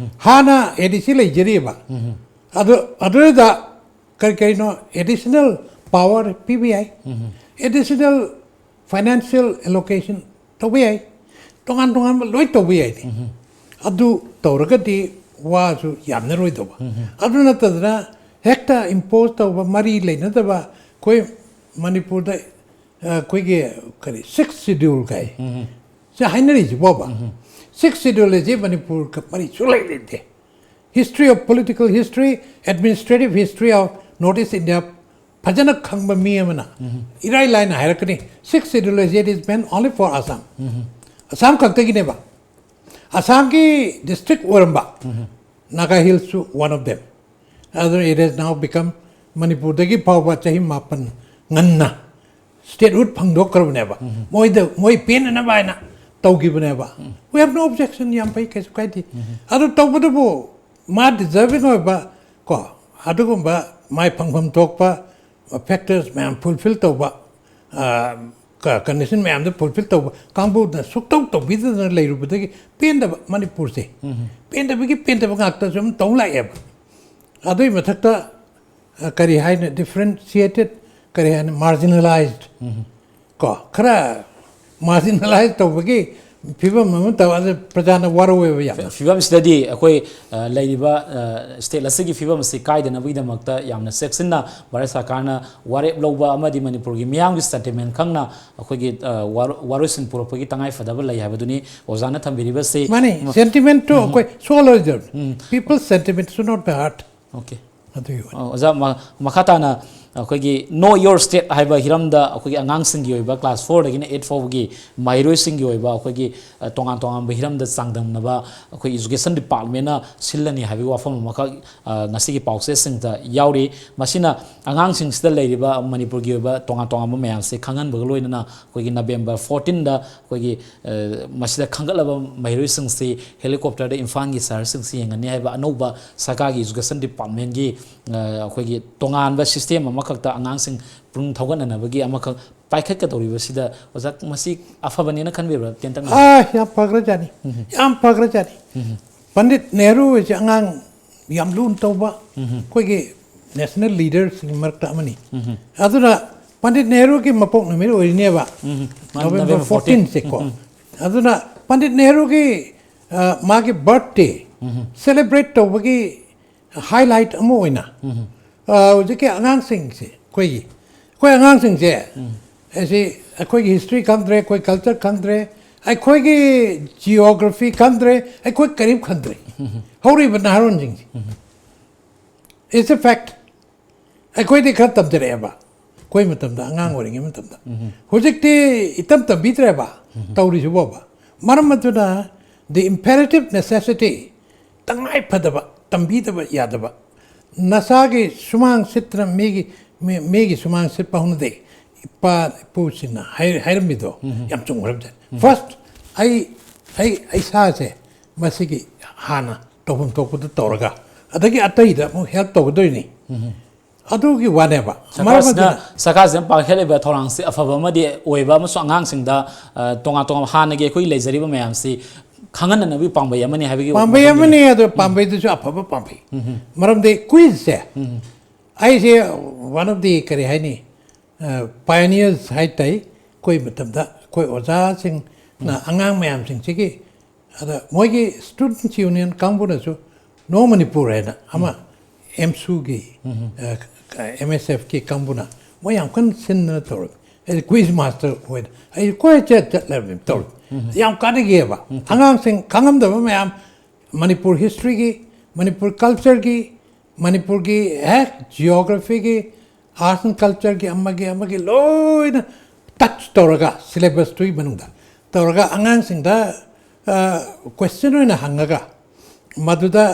ꯍꯥꯟꯅ ꯑꯦ ꯗꯤ ꯁꯤ ꯂꯩꯖꯔꯤꯑꯕ꯫ ꯑꯗꯨ, ꯑꯗꯨꯗ ꯀꯔꯤ ꯀꯔꯤꯅꯣ ꯑꯦꯗꯤꯁꯅꯦꯜ ꯄꯥꯋꯔ ꯄꯤꯕ ꯌꯥꯏ, ꯑꯦꯗꯤꯁꯅꯦꯜ ꯐꯥꯏꯅꯥꯟꯁꯤꯌꯦꯜ ꯑꯦꯂꯣꯀꯦꯁꯟ ꯇꯧꯕ ꯌꯥꯏ, ꯇꯣꯉꯥꯟ ꯇꯣꯉꯥꯟꯕ ꯂꯣꯏ ꯇꯧꯕ ꯌꯥꯏꯅꯦ꯫ ꯑꯗꯨ ꯇꯧꯔꯒꯗꯤ ꯋꯥꯁꯨ ꯌꯥꯝꯅꯔꯣꯏꯗꯧꯕ꯫ ꯑꯗꯨ ꯅꯠꯇꯗꯅ ꯍꯦꯛꯇ ꯏꯝꯄꯣꯖ ꯇꯧꯕ, ꯃꯔꯤ ꯂꯩꯅꯗꯕ, ꯑꯩꯈꯣꯏ ꯃꯅꯤꯄꯨꯔꯗ, ꯑ, ꯑꯩꯈꯣꯏꯒꯤ ꯀꯔꯤ ꯁꯤꯛꯁ ꯁꯤꯗ꯭ꯌꯨꯜ ꯀꯥꯏ ꯁꯦ ꯍꯥꯏꯅꯔꯤꯁꯤꯕꯣꯕ? ꯁꯤꯛꯁ ꯁꯤꯗ꯭ꯌꯨꯜ ꯑꯁꯤ ꯃꯅꯤꯄꯨꯔꯒ ꯃꯔꯤ ꯁꯨꯡꯂꯩ ꯂꯩꯇꯦ꯫ History of political history, administrative history of North East India ꯐꯖꯅ ꯈꯪꯕ ꯃꯤ ꯑꯃꯅ ꯏꯔꯥꯏ ꯂꯥꯏꯅ ꯍꯥꯏꯔꯛꯀꯅꯤ, sixth schedule is, it is meant only for Assam. Assam ꯈꯛꯇꯒꯤꯅꯦꯕ꯫ ꯑꯁꯥꯝꯒꯤ ꯗꯤꯁꯇ꯭ꯔꯤꯛ ꯑꯣꯏꯔꯝꯕ ꯅꯥꯒꯥ ꯍꯤꯜꯁꯁꯨ one of them. ꯑꯗꯨꯅ it has now become, ꯃꯅꯤꯄꯨꯔꯗꯒꯤ ꯐꯥꯎꯕ ꯆꯍꯤ ꯃꯥꯄꯟ ꯉꯟꯅ statehood ꯐꯪꯗꯣꯛꯈ꯭ꯔꯕꯅꯦꯕ꯫ ꯃꯣꯏꯗ, ꯃꯣꯏ ꯄꯦꯟꯅꯅꯕ ꯍꯥꯏꯅ ꯇꯧꯈꯤꯕꯅꯦꯕ꯫ We have no objection, ꯌꯥꯝ ꯐꯩ, ꯀꯩꯁꯨ ꯀꯥꯏꯗꯦ꯫ ꯑꯗꯨ ꯇꯧꯕꯗꯕꯨ ꯃꯥ deserving ꯑꯣꯏꯕ, ꯀꯣ, ꯑꯗꯨꯒꯨꯝꯕ ꯃꯥꯏ ꯐꯪꯐꯝ ꯊꯣꯛꯄ factors ꯃꯌꯥꯝ fulfill ꯇꯧꯕ, ꯑ, ꯀ-, condition ꯃꯌꯥꯝꯗꯣ fulfill ꯇꯧꯕ ꯀꯥꯡꯕꯨꯅ ꯁꯨꯛꯇꯧ ꯇꯧꯕꯤꯗꯗꯅ ꯂꯩꯔꯨꯕꯗꯒꯤ ꯄꯦꯟꯗꯕ ꯃꯅꯤꯄꯨꯔꯁꯦ, ꯄꯦꯟꯗꯕꯒꯤ ꯄꯦꯟꯗꯕ ꯉꯥꯛꯇ ꯁꯨꯝ ꯇꯧ ꯂꯥꯛꯑꯦꯕ꯫ ꯑꯗꯨꯒꯤ ꯃꯊꯛꯇ, ꯑ, ꯀꯔꯤ ꯍꯥꯏꯅꯤ, differentiated, ꯀꯔꯤ ꯍꯥꯏꯅꯤ, marginalized, ꯀꯣ, ꯈꯔ marginalize ꯇꯧꯕꯒꯤ ꯐꯤꯕꯝ ꯑꯃ ꯇꯧ, ꯑꯗꯨ ꯄ꯭ꯔꯖꯥꯅ ꯋꯥꯔꯧꯋꯦꯕ ꯌꯥꯝꯅ꯫ ꯐꯤꯕꯝꯁꯤꯗꯗꯤ ꯑꯩꯈꯣꯏ, ꯑ, ꯂꯩꯔꯤꯕ, ꯑ, state ꯑꯁꯤꯒꯤ ꯐꯤꯕꯝ ꯑꯁꯤ ꯀꯥꯏꯗꯅꯕꯒꯤꯗꯃꯛꯇ ꯌꯥꯝꯅ ꯆꯦꯛꯁꯤꯟꯅ ꯚꯥꯔꯠ ꯁꯔꯀꯥꯔꯅ ꯋꯥꯔꯦꯞ ꯂꯧꯕ ꯑꯃꯗꯤ ꯃꯅꯤꯄꯨꯔꯒꯤ ꯃꯤꯌꯥꯝꯒꯤ sentiment ꯈꯪꯅ ꯑꯩꯈꯣꯏꯒꯤ, ꯑ, ꯋꯥꯔꯣ-, ꯋꯥꯔꯣꯏꯁꯤꯟ ꯄꯨꯔꯛꯄꯒꯤ ꯇꯉꯥꯏ ꯐꯗꯕ ꯂꯩ ꯍꯥꯏꯕꯗꯨꯅꯤ ꯑꯣꯖꯥꯅ ꯊꯝꯕꯤꯔꯤꯕꯁꯤ꯫ ꯃꯥꯅꯤ, ꯃ-, sentiment ꯇꯨ ꯑꯩꯈꯣꯏ ꯁꯣꯜꯂꯣꯏꯗꯕꯅꯤ꯫ People sentiment should not be hurt꯫ Okay꯫ ꯑꯗꯨꯒꯤ ꯋꯥꯅꯤ꯫ ꯑꯣ, ꯑꯣꯖꯥ, ꯃ-, ꯃꯈꯥ ꯇꯥꯅ ꯑꯩꯈꯣꯏꯒꯤ Know Your State ꯍꯥꯏꯕ ꯍꯤꯔꯝꯗ ꯑꯩꯈꯣꯏꯒꯤ ꯑꯉꯥꯡꯁꯤꯡꯒꯤ ꯑꯣꯏꯕ class four ꯗꯒꯤꯅ eight ꯐꯥꯎꯕꯒꯤ ꯃꯍꯩꯔꯣꯏꯁꯤꯡꯒꯤ ꯑꯣꯏꯕ ꯑꯩꯈꯣꯏꯒꯤ, ꯑ, ꯇꯣꯉꯥꯟ ꯇꯣꯉꯥꯟꯕ ꯍꯤꯔꯝꯗ ꯆꯥꯡꯗꯝꯅꯕ ꯑꯩꯈꯣꯏ education department ꯅ ꯁꯤꯜꯂꯅꯤ ꯍꯥꯏꯕꯒꯤ ꯋꯥꯐꯝ ꯑꯃꯈꯛ, ꯑ, ꯉꯁꯤꯒꯤ ꯄꯥꯎꯆꯦꯁꯤꯡꯗ ꯌꯥꯎꯔꯤ꯫ ꯃꯁꯤꯅ ꯑꯉꯥꯡꯁꯤꯡꯁꯤꯗ ꯂꯩꯔꯤꯕ ꯃꯅꯤꯄꯨꯔꯒꯤ ꯑꯣꯏꯕ ꯇꯣꯉꯥꯟ ꯇꯣꯉꯥꯟꯕ ꯃꯌꯥꯝꯁꯦ ꯈꯪꯍꯟꯕꯒ ꯂꯣꯏꯅꯅ ꯑꯩꯈꯣꯏꯒꯤ November fourteen ꯗ ꯑꯩꯈꯣꯏꯒꯤ, ꯑ, ꯃꯁꯤꯗ ꯈꯟꯒꯠꯂꯕ ꯃꯍꯩꯔꯣꯏꯁꯤꯡꯁꯤ helicopter ꯗ ꯏꯝꯐꯥꯜꯒꯤ ꯁꯍꯔꯁꯤꯡꯁꯤ ꯌꯦꯡꯍꯟꯅꯤ ꯍꯥꯏꯕ ꯑꯅꯧꯕ ꯁꯔꯀꯥꯔꯒꯤ education department ꯀꯤ, ꯑ, ꯑꯩꯈꯣꯏꯒꯤ ꯇꯣꯉꯥꯟꯕ system ꯑꯃꯈꯛꯇ ꯑꯉꯥꯡꯁꯤꯡ ꯄꯨꯛꯅꯤꯡ ꯊꯧꯒꯠꯅꯅꯕꯒꯤ ꯑꯃꯈꯛ ꯄꯥꯏꯈꯠꯀꯗꯧꯔꯤꯕꯁꯤꯗ ꯑꯣꯖꯥ, ꯃꯁꯤ ꯑꯐꯕꯅꯦꯅ ꯈꯟꯕꯤꯕ꯭ꯔꯥ? ꯇꯦꯟꯇꯛꯅ꯫ ꯑꯥ, ꯌꯥꯝ ꯐꯈ꯭ꯔꯖꯥꯠꯅꯤ꯫ ꯌꯥꯝ ꯐꯈ꯭ꯔꯖꯥꯠꯅꯤ꯫ ꯄꯟꯗꯤꯠ ꯅꯦꯍꯔꯨ ꯍꯥꯏꯁꯦ ꯑꯉꯥꯡ ꯌꯥꯝ ꯂꯨꯅ ꯇꯧꯕ ꯑꯩꯈꯣꯏꯒꯤ national leader ꯁꯤꯡꯒꯤ ꯃꯔꯛꯇ ꯑꯃꯅꯤ꯫ ꯑꯗꯨꯅ ꯄꯟꯗꯤꯠ ꯅꯦꯍꯔꯨꯒꯤ ꯃꯄꯣꯛ ꯅꯨꯃꯤꯠ ꯑꯣꯏꯔꯤꯅꯦꯕ, ꯃꯥꯅꯤ, November November fourteen꯫ Fourteen ꯁꯦꯀꯣ꯫ ꯑꯗꯨꯅ ꯄꯟꯗꯤꯠ ꯅꯦꯍꯔꯨꯒꯤ, ꯑ, ꯃꯥꯒꯤ birthday celebrate ꯇꯧꯕꯒꯤ highlight ꯑꯃ ꯑꯣꯏꯅ, ꯑ, ꯍꯧꯖꯤꯛꯀꯤ ꯑꯉꯥꯡꯁꯤꯡꯁꯦ, ꯑꯩꯈꯣꯏꯒꯤ, ꯑꯩꯈꯣꯏ ꯑꯉꯥꯡꯁꯤꯡꯁꯦ, ꯑꯁꯤ ꯑꯩꯈꯣꯏꯒꯤ history ꯈꯪꯗ꯭ꯔꯦ, ꯑꯩꯈꯣꯏ culture ꯈꯪꯗ꯭ꯔꯦ, ꯑꯩꯈꯣꯏꯒꯤ geography ꯈꯪꯗ꯭ꯔꯦ, ꯑꯩꯈꯣꯏ ꯀꯔꯤꯝ ꯈꯪꯗ꯭ꯔꯦ꯫ ꯍꯧꯔꯤꯕ ꯅꯍꯥꯔꯣꯟꯁꯤꯡꯁꯦ꯫ It's a fact. ꯑꯩꯈꯣꯏꯗꯤ ꯈꯔ ꯇꯝꯖꯔꯛꯑꯦꯕ, ꯑꯩꯈꯣꯏ ꯃꯇꯝꯗ, ꯑꯉꯥꯡ ꯑꯣꯏꯔꯤꯉꯩ ꯃꯇꯝꯗ꯫ ꯍꯧꯖꯤꯛꯇꯤ ꯏꯇꯝ ꯇꯝꯕꯤꯗ꯭ꯔꯦꯕ ꯇꯧꯔꯤꯁꯤꯕꯣꯕ꯫ ꯃꯔꯝ ꯑꯗꯨꯅ the imperative necessity, ꯇꯉꯥꯏ ꯐꯗꯕ, ꯇꯝꯕꯤꯗꯕ ꯌꯥꯗꯕ, ꯅꯁꯥꯒꯤ ꯁꯨꯃꯥꯡ ꯁꯤꯠꯇꯅ ꯃꯤꯒꯤ, ꯃꯤ-, ꯃꯤꯒꯤ ꯁꯨꯃꯥꯡ ꯁꯤꯠꯄ ꯍꯧꯅꯗꯦ꯫ ꯏꯄꯥ ꯏꯄꯨꯁꯤꯡꯅ ꯍꯥꯏ-, ꯍꯥꯏꯔꯝꯃꯤꯗꯣ ꯌꯥꯝ ꯆꯨꯝꯈ꯭ꯔꯕꯖꯥꯠꯅꯤ꯫ ꯐꯥꯔꯁ, ꯑꯩ, ꯑꯩ, ꯑꯩ ꯏꯁꯥꯁꯦ ꯃꯁꯤꯒꯤ ꯍꯥꯟꯅ ꯇꯧꯐꯝ ꯊꯣꯛꯄꯗ ꯇꯧꯔꯒ, ꯑꯗꯒꯤ ꯑꯇꯩꯗ ꯑꯃꯨꯛ ꯍꯦꯜꯞ ꯇꯧꯒꯗꯣꯏꯅꯤ꯫ ꯑꯗꯨꯒꯤ ꯋꯥꯅꯦꯕ꯫ ꯃꯔꯝ ꯁꯔꯀꯥꯔꯁꯤꯅ, ꯑꯗꯨꯅ ꯁꯔꯀꯥꯔꯁꯤꯅ ꯄꯥꯡꯈꯠꯂꯤꯕ ꯊꯧꯔꯥꯡꯁꯤ ꯑꯐꯕ ꯑꯃꯗꯤ ꯑꯣꯏꯕ, ꯑꯃꯁꯨꯡ ꯑꯉꯥꯡꯁꯤꯡꯗ, ꯑ, ꯇꯣꯉꯥꯟ ꯇꯣꯉꯥꯟꯕ ꯍꯥꯟꯅꯒꯤ ꯑꯩꯈꯣꯏ ꯂꯩꯖꯔꯤꯕ ꯃꯌꯥꯝꯁꯤ ꯈꯪꯍꯟꯅꯅꯕꯒꯤ ꯄꯥꯝꯕꯩ ꯑꯃꯅꯤ ꯍꯥꯏꯕꯒꯤ ꯄꯥꯝꯕꯩ ꯋꯥꯐꯝꯗꯨꯅꯤ꯫ ꯑꯃꯅꯤ, ꯑꯗꯣ ꯄꯥꯝꯕꯩꯗꯨꯁꯨ ꯑꯐꯕ ꯄꯥꯝꯕꯩ꯫ ꯃꯔꯝꯗꯤ ꯀꯨꯏꯖꯁꯦ, ꯑꯩꯁꯦ one of the, ꯀꯔꯤ ꯍꯥꯏꯅꯤ, ꯄꯥꯏꯑꯣꯅꯤꯌꯔꯁ ꯍꯥꯏ ꯇꯥꯏ꯫ ꯑꯩꯈꯣꯏ ꯃꯇꯝꯗ ꯑꯩꯈꯣꯏ ꯑꯣꯖꯥꯁꯤꯡꯅ ꯑꯉꯥꯡ ꯃꯌꯥꯝꯁꯤꯡꯁꯤꯒꯤ, ꯑꯗ ꯃꯣꯏꯒꯤ ꯁ꯭ꯇꯨꯗꯦꯟꯠꯁ ꯌꯨꯅꯤꯌꯟ ꯀꯥꯡꯕꯨꯅꯁꯨ ꯅꯣ ꯃꯅꯤꯄꯨꯔ ꯍꯥꯏꯅ ꯑꯃ, ꯑꯦꯝꯁꯨꯒꯤ, ꯑꯦꯝ ꯑꯦꯁ ꯑꯦꯐꯀꯤ ꯀꯥꯡꯕꯨꯅ ꯃꯣꯏ ꯌꯥꯝ ꯀꯟꯅ ꯁꯤꯟꯗꯅ ꯇꯧꯔꯝꯃꯤ꯫ ꯑꯩ ꯀ꯭ꯋꯤꯖ ꯃꯥꯁꯇꯔ ꯑꯣꯏꯅ ꯑꯩ ꯀꯣꯏ ꯆꯠ ꯆꯠꯂꯕꯅꯤ ꯇꯧꯔꯤ꯫ ꯌꯥꯝ ꯀꯥꯟꯅꯈꯤꯑꯕ꯫ ꯑꯉꯥꯡꯁꯤꯡ ꯈꯪꯉꯝꯗꯕ ꯃꯌꯥꯝ, ꯃꯅꯤꯄꯨꯔ ꯍꯤꯁꯇ꯭ꯔꯤꯒꯤ, ꯃꯅꯤꯄꯨꯔ ꯀꯜꯆꯔꯒꯤ, ꯃꯅꯤꯄꯨꯔꯒꯤ ꯍꯦꯛ ꯖꯤꯑꯣꯒ꯭ꯔꯥꯐꯤꯒꯤ, ꯑꯥꯔꯠꯁ ꯑꯦꯟ ꯀꯜꯆꯔꯒꯤ, ꯑꯃꯒꯤ ꯑꯃꯒꯤ ꯂꯣꯏꯅ ꯇꯆ ꯇꯧꯔꯒ, ꯁꯤꯂꯦꯕꯁꯇꯨꯒꯤ ꯃꯅꯨꯡꯗ ꯇꯧꯔꯒ, ꯑꯉꯥꯡꯁꯤꯡꯗ ꯀ꯭ꯋꯦꯁꯆꯟ ꯑꯣꯏꯅ ꯍꯪꯉꯒ, ꯃꯗꯨꯗ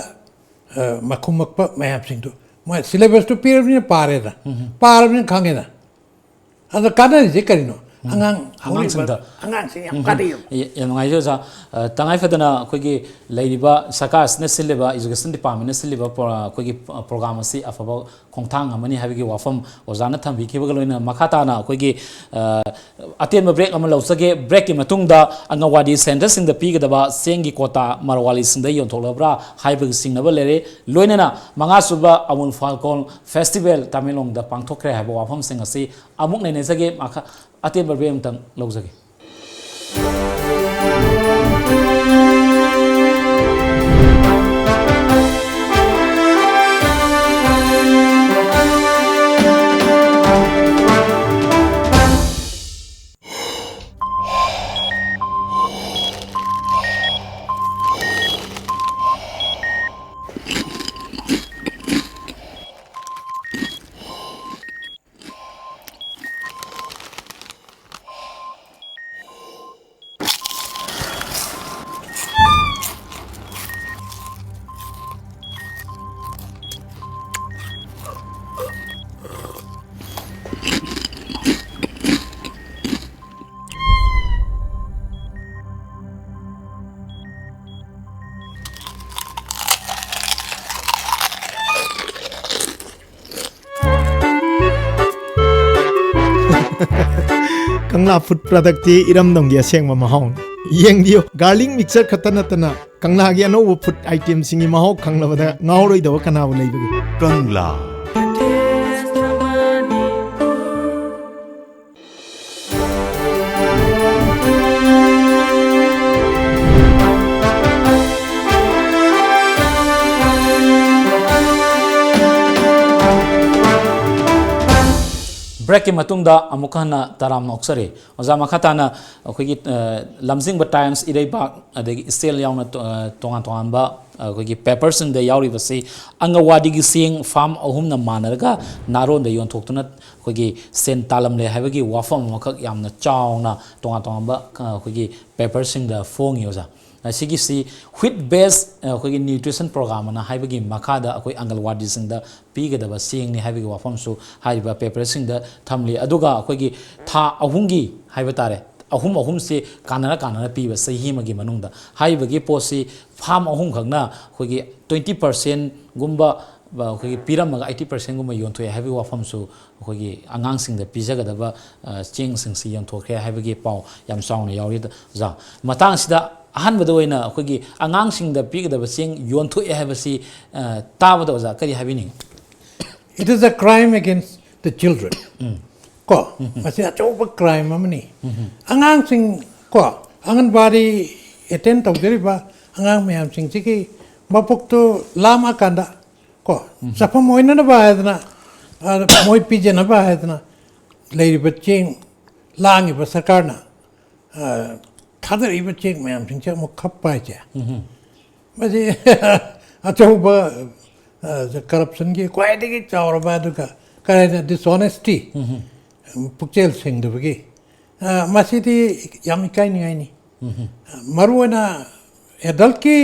ꯑ, ꯃꯈꯨꯝꯃꯛꯄ ꯃꯌꯥꯝꯁꯤꯡꯗꯨ, ꯃꯣꯏ ꯁꯤꯂꯦꯕꯁꯇꯨ ꯄꯤꯔꯕꯅꯤꯅ ꯄꯥꯔꯦꯗ, ꯄꯥꯔꯕꯅꯤꯅ ꯈꯪꯉꯦꯗ꯫ ꯑꯗ ꯀꯥꯟꯅꯔꯤꯁꯦ ꯀꯔꯤꯅꯣ? ꯑꯉꯥꯡ ꯍꯧꯔꯛꯏꯕ ꯑꯉꯥꯡꯁꯤꯡꯗ꯫ ꯑꯉꯥꯡꯁꯤꯡ ꯌꯥꯝ ꯀꯥꯟꯅꯩꯌꯦꯕ꯫ ꯌꯥꯝ ꯅꯨꯡꯉꯥꯏꯖꯩ ꯑꯣꯖꯥ꯫ ꯑ, ꯇꯉꯥꯏ ꯐꯗꯅ ꯑꯩꯈꯣꯏꯒꯤ ꯂꯩꯔꯤꯕ ꯁꯔꯀꯥꯔꯁꯤꯅ ꯁꯤꯜꯂꯤꯕ, ꯏꯖꯨꯀꯦꯁꯟ ꯗꯤꯄꯥꯔꯠꯃꯦꯟꯅ ꯁꯤꯜꯂꯤꯕ ꯄ꯭ꯔꯣ-, ꯑꯩꯈꯣꯏꯒꯤ ꯄ꯭ꯔꯣꯒ꯭ꯔꯥꯝ ꯑꯁꯤ ꯑꯐꯕ ꯈꯣꯡꯊꯥꯡ ꯑꯃꯅꯤ ꯍꯥꯏꯕꯒꯤ ꯋꯥꯐꯝ ꯑꯣꯖꯥꯅ ꯊꯝꯕꯤꯈꯤꯕꯒ ꯂꯣꯏꯅꯅ, ꯃꯈꯥ ꯇꯥꯅ ꯑꯩꯈꯣꯏꯒꯤ, ꯑ, ꯑꯇꯦꯟꯕ ꯕ꯭ꯔꯦꯛ ꯑꯃ ꯂꯧꯖꯒꯦ꯫ ꯕ꯭ꯔꯦꯛꯀꯤ ꯃꯇꯨꯡꯗ ꯑꯪꯒꯟꯋꯥꯗꯤ ꯁꯦꯟꯇꯔꯁꯤꯡꯗ ꯄꯤꯒꯗꯕ ꯆꯦꯡꯒꯤ ꯀꯣꯇꯥ ꯃꯔꯋꯥꯂꯤꯁꯤꯡꯗ ꯌꯣꯟꯊꯣꯛꯂꯕ꯭ꯔꯥ ꯍꯥꯏꯕꯒꯤ ꯆꯤꯡꯅꯕ ꯂꯩꯔꯦ꯫ ꯂꯣꯏꯅꯅ ꯃꯉꯥꯁꯨꯕ ꯑꯃꯨꯜ ꯐꯥꯜꯀꯣꯟ ꯐꯦꯁꯇꯤꯚꯦꯜ ꯇꯃꯦꯡꯂꯣꯡꯗ ꯄꯥꯡꯊꯣꯛꯈ꯭ꯔꯦ ꯍꯥꯏꯕ ꯋꯥꯐꯝꯁꯤꯡ ꯑꯁꯤ ꯑꯃꯨꯛ ꯅꯩꯅꯖꯒꯦ꯫ ꯃꯈꯥ ꯑꯇꯦꯟꯕ ꯕ꯭ꯔꯦꯛ ꯑꯃꯇꯪ ꯂꯧꯖꯒꯦ꯫ ꯀꯪꯂꯥ ꯐꯨꯗ ꯄ꯭ꯔꯗꯛꯇꯤ ꯏꯔꯝꯗꯝꯒꯤ ꯑꯁꯦꯡꯕ ꯃꯍꯥꯎꯅꯤ꯫ ꯌꯦꯡꯕꯤꯌꯨ, ꯒꯥꯔꯂꯤꯛ ꯃꯤꯛꯆꯔ ꯈꯛꯇ ꯅꯠꯇꯅ ꯀꯪꯂꯥꯒꯤ ꯑꯅꯧꯕ ꯐꯨꯗ ꯑꯥꯏꯇꯦꯝꯁꯤꯡꯒꯤ ꯃꯍꯥꯎ ꯈꯪꯂꯕꯗ ꯉꯥꯎꯔꯣꯏꯗꯕ ꯀꯅꯥꯕꯨ ꯂꯩꯕꯒꯦ? ꯀꯪꯂꯥ꯫ ꯕ꯭ꯔꯦꯛꯀꯤ ꯃꯇꯨꯡꯗ ꯑꯃꯨꯛꯀ ꯍꯟꯅ ꯇꯔꯥꯝꯅ ꯑꯣꯛꯆꯔꯤ꯫ ꯑꯣꯖꯥ, ꯃꯈꯥ ꯇꯥꯅ ꯑꯩꯈꯣꯏꯒꯤ, ꯑ, ꯂꯝꯖꯤꯡꯕ ꯇꯥꯏꯝꯁ, ꯏꯔꯩꯕꯥꯛ, ꯑꯗꯒꯤ ꯏꯁꯇꯦꯜ ꯌꯥꯎꯅ ꯇꯣ-, ꯑ, ꯇꯣꯉꯥꯟ ꯇꯣꯉꯥꯟꯕ ꯑꯩꯈꯣꯏꯒꯤ ꯄꯦꯄꯔꯁꯤꯡꯗ ꯌꯥꯎꯔꯤꯕꯁꯤ ꯑꯪꯒꯟꯋꯥꯗꯤꯒꯤ ꯆꯦꯡ ꯐꯥꯔꯝ ꯑꯍꯨꯝꯅ ꯃꯥꯟꯅꯔꯒ ꯅꯥꯔꯣꯟꯗ ꯌꯣꯟꯊꯣꯛꯇꯨꯅ ꯑꯩꯈꯣꯏꯒꯤ ꯁꯦꯟ ꯇꯥꯜꯂꯝꯂꯦ ꯍꯥꯏꯕꯒꯤ ꯋꯥꯐꯝ ꯑꯃꯈꯛ ꯌꯥꯝꯅ ꯆꯥꯎꯅ ꯇꯣꯉꯥꯟ ꯇꯣꯉꯥꯟꯕ, ꯑ, ꯑꯩꯈꯣꯏꯒꯤ ꯄꯦꯄꯔꯁꯤꯡꯗ ꯐꯣꯡꯉꯤ, ꯑꯣꯖꯥ꯫ ꯑꯁꯤꯒꯤꯁꯤ ꯋꯤꯠ ꯕꯦꯁ, ꯑ, ꯑꯩꯈꯣꯏꯒꯤ ꯅ꯭ꯌꯨꯇ꯭ꯔꯤꯁꯟ ꯄ꯭ꯔꯣꯒ꯭ꯔꯥꯝ ꯑꯅ ꯍꯥꯏꯕꯒꯤ ꯃꯈꯥꯗ ꯑꯩꯈꯣꯏ ꯑꯪꯒꯜꯋꯥꯗꯤꯁꯤꯡꯗ ꯄꯤꯒꯗꯕ ꯆꯦꯡꯅꯤ ꯍꯥꯏꯕꯒꯤ ꯋꯥꯐꯝꯁꯨ ꯍꯥꯏꯔꯤꯕ ꯄꯦꯄꯔꯁꯤꯡꯗ ꯊꯝꯂꯤ꯫ ꯑꯗꯨꯒ ꯑꯩꯈꯣꯏꯒꯤ ꯊꯥ ꯑꯍꯨꯝꯒꯤ ꯍꯥꯏꯕ ꯇꯥꯔꯦ, ꯑꯍꯨꯝ ꯑꯍꯨꯝꯁꯤ ꯀꯥꯟꯅꯔ ꯀꯥꯟꯅꯔ ꯄꯤꯕ ꯆꯍꯤ ꯑꯃꯒꯤ ꯃꯅꯨꯡꯗ꯫ ꯍꯥꯏꯔꯤꯕꯒꯤ ꯄꯣꯠꯁꯤ ꯐꯥꯔꯝ ꯑꯍꯨꯝꯈꯛꯅ ꯑꯩꯈꯣꯏꯒꯤ ꯇ꯭ꯋꯦꯟꯇꯤ ꯄꯥꯔꯁꯦꯟꯒꯨꯝꯕ ꯑꯩꯈꯣꯏꯒꯤ ꯄꯤꯔꯝꯃꯒ ꯑꯩꯠꯇꯤ ꯄꯥꯔꯁꯦꯟꯒꯨꯝꯕ ꯌꯣꯟꯊꯣꯛꯑꯦ ꯍꯥꯏꯕꯒꯤ ꯋꯥꯐꯝꯁꯨ ꯑꯩꯈꯣꯏꯒꯤ ꯑꯉꯥꯡꯁꯤꯡꯗ ꯄꯤꯖꯒꯗꯕ, ꯑ, ꯆꯦꯡꯁꯤꯡꯁꯤ ꯌꯣꯟꯊꯣꯛꯈ꯭ꯔꯦ ꯍꯥꯏꯕꯒꯤ ꯄꯥꯎ ꯌꯥꯝ ꯆꯥꯎꯅ ꯌꯥꯎꯔꯤ, ꯑꯣꯖꯥ꯫ ꯃꯇꯥꯡꯁꯤꯗ ꯑꯍꯥꯟꯕꯗ ꯑꯣꯏꯅ ꯑꯩꯈꯣꯏꯒꯤ ꯑꯉꯥꯡꯁꯤꯡꯗ ꯄꯤꯒꯗꯕ ꯆꯦꯡ ꯌꯣꯟꯊꯣꯛꯑꯦ ꯍꯥꯏꯕꯁꯤ, ꯑ, ꯇꯥꯕꯗ ꯑꯣꯖꯥ ꯀꯔꯤ ꯍꯥꯏꯕꯤꯅꯤꯡꯉꯤ? It is a crime against the children. ꯀꯣ, ꯃꯁꯤ ꯑꯆꯧꯕ ꯀ꯭ꯔꯥꯏꯝ ꯑꯃꯅꯤ꯫ ꯑꯉꯥꯡꯁꯤꯡ, ꯀꯣ, ꯑꯪꯒꯟꯕꯥꯗꯤ ꯑꯦꯇꯦꯟ ꯇꯧꯖꯔꯤꯕ ꯑꯉꯥꯡ ꯃꯌꯥꯝꯁꯤꯡꯁꯤꯒꯤ ꯃꯄꯣꯛꯇꯨ ꯂꯥꯝꯃꯛꯑꯀꯥꯟꯗ, ꯀꯣ, ꯆꯥꯐꯝ ꯑꯣꯏꯅꯅꯕ ꯍꯥꯏꯗꯅ, ꯑ, ꯃꯣꯏ ꯄꯤꯖꯅꯕ ꯍꯥꯏꯗꯅ ꯂꯩꯔꯤꯕ ꯆꯦꯡ ꯂꯥꯡꯉꯤꯕ ꯁꯔꯀꯥꯔꯅ, ꯑ, ꯊꯥꯗꯔꯛꯏꯕ ꯆꯦꯡ ꯃꯌꯥꯝꯁꯤꯡꯁꯦ ꯑꯃꯨꯛ ꯈꯞꯄ ꯍꯥꯏꯁꯦ, ꯃꯁꯤ ꯑꯆꯧꯕ, ꯑ, ꯀꯔꯞꯁꯟꯒꯤ ꯈ꯭ꯋꯥꯏꯗꯒꯤ ꯆꯥꯎꯔꯕ, ꯑꯗꯨꯒ ꯀꯔꯤ ꯍꯥꯏꯅ, ꯗꯤꯁꯑꯣꯅꯦꯁꯇꯤ, ꯄꯨꯛꯆꯦꯜ ꯁꯦꯡꯗꯕꯒꯤ, ꯑ, ꯃꯁꯤꯗꯤ ꯌꯥꯝ ꯏꯀꯥꯏꯅꯤꯡꯉꯥꯏꯅꯤ꯫ ꯃꯔꯨꯑꯣꯏꯅ ꯑꯦꯗꯜꯠꯀꯤ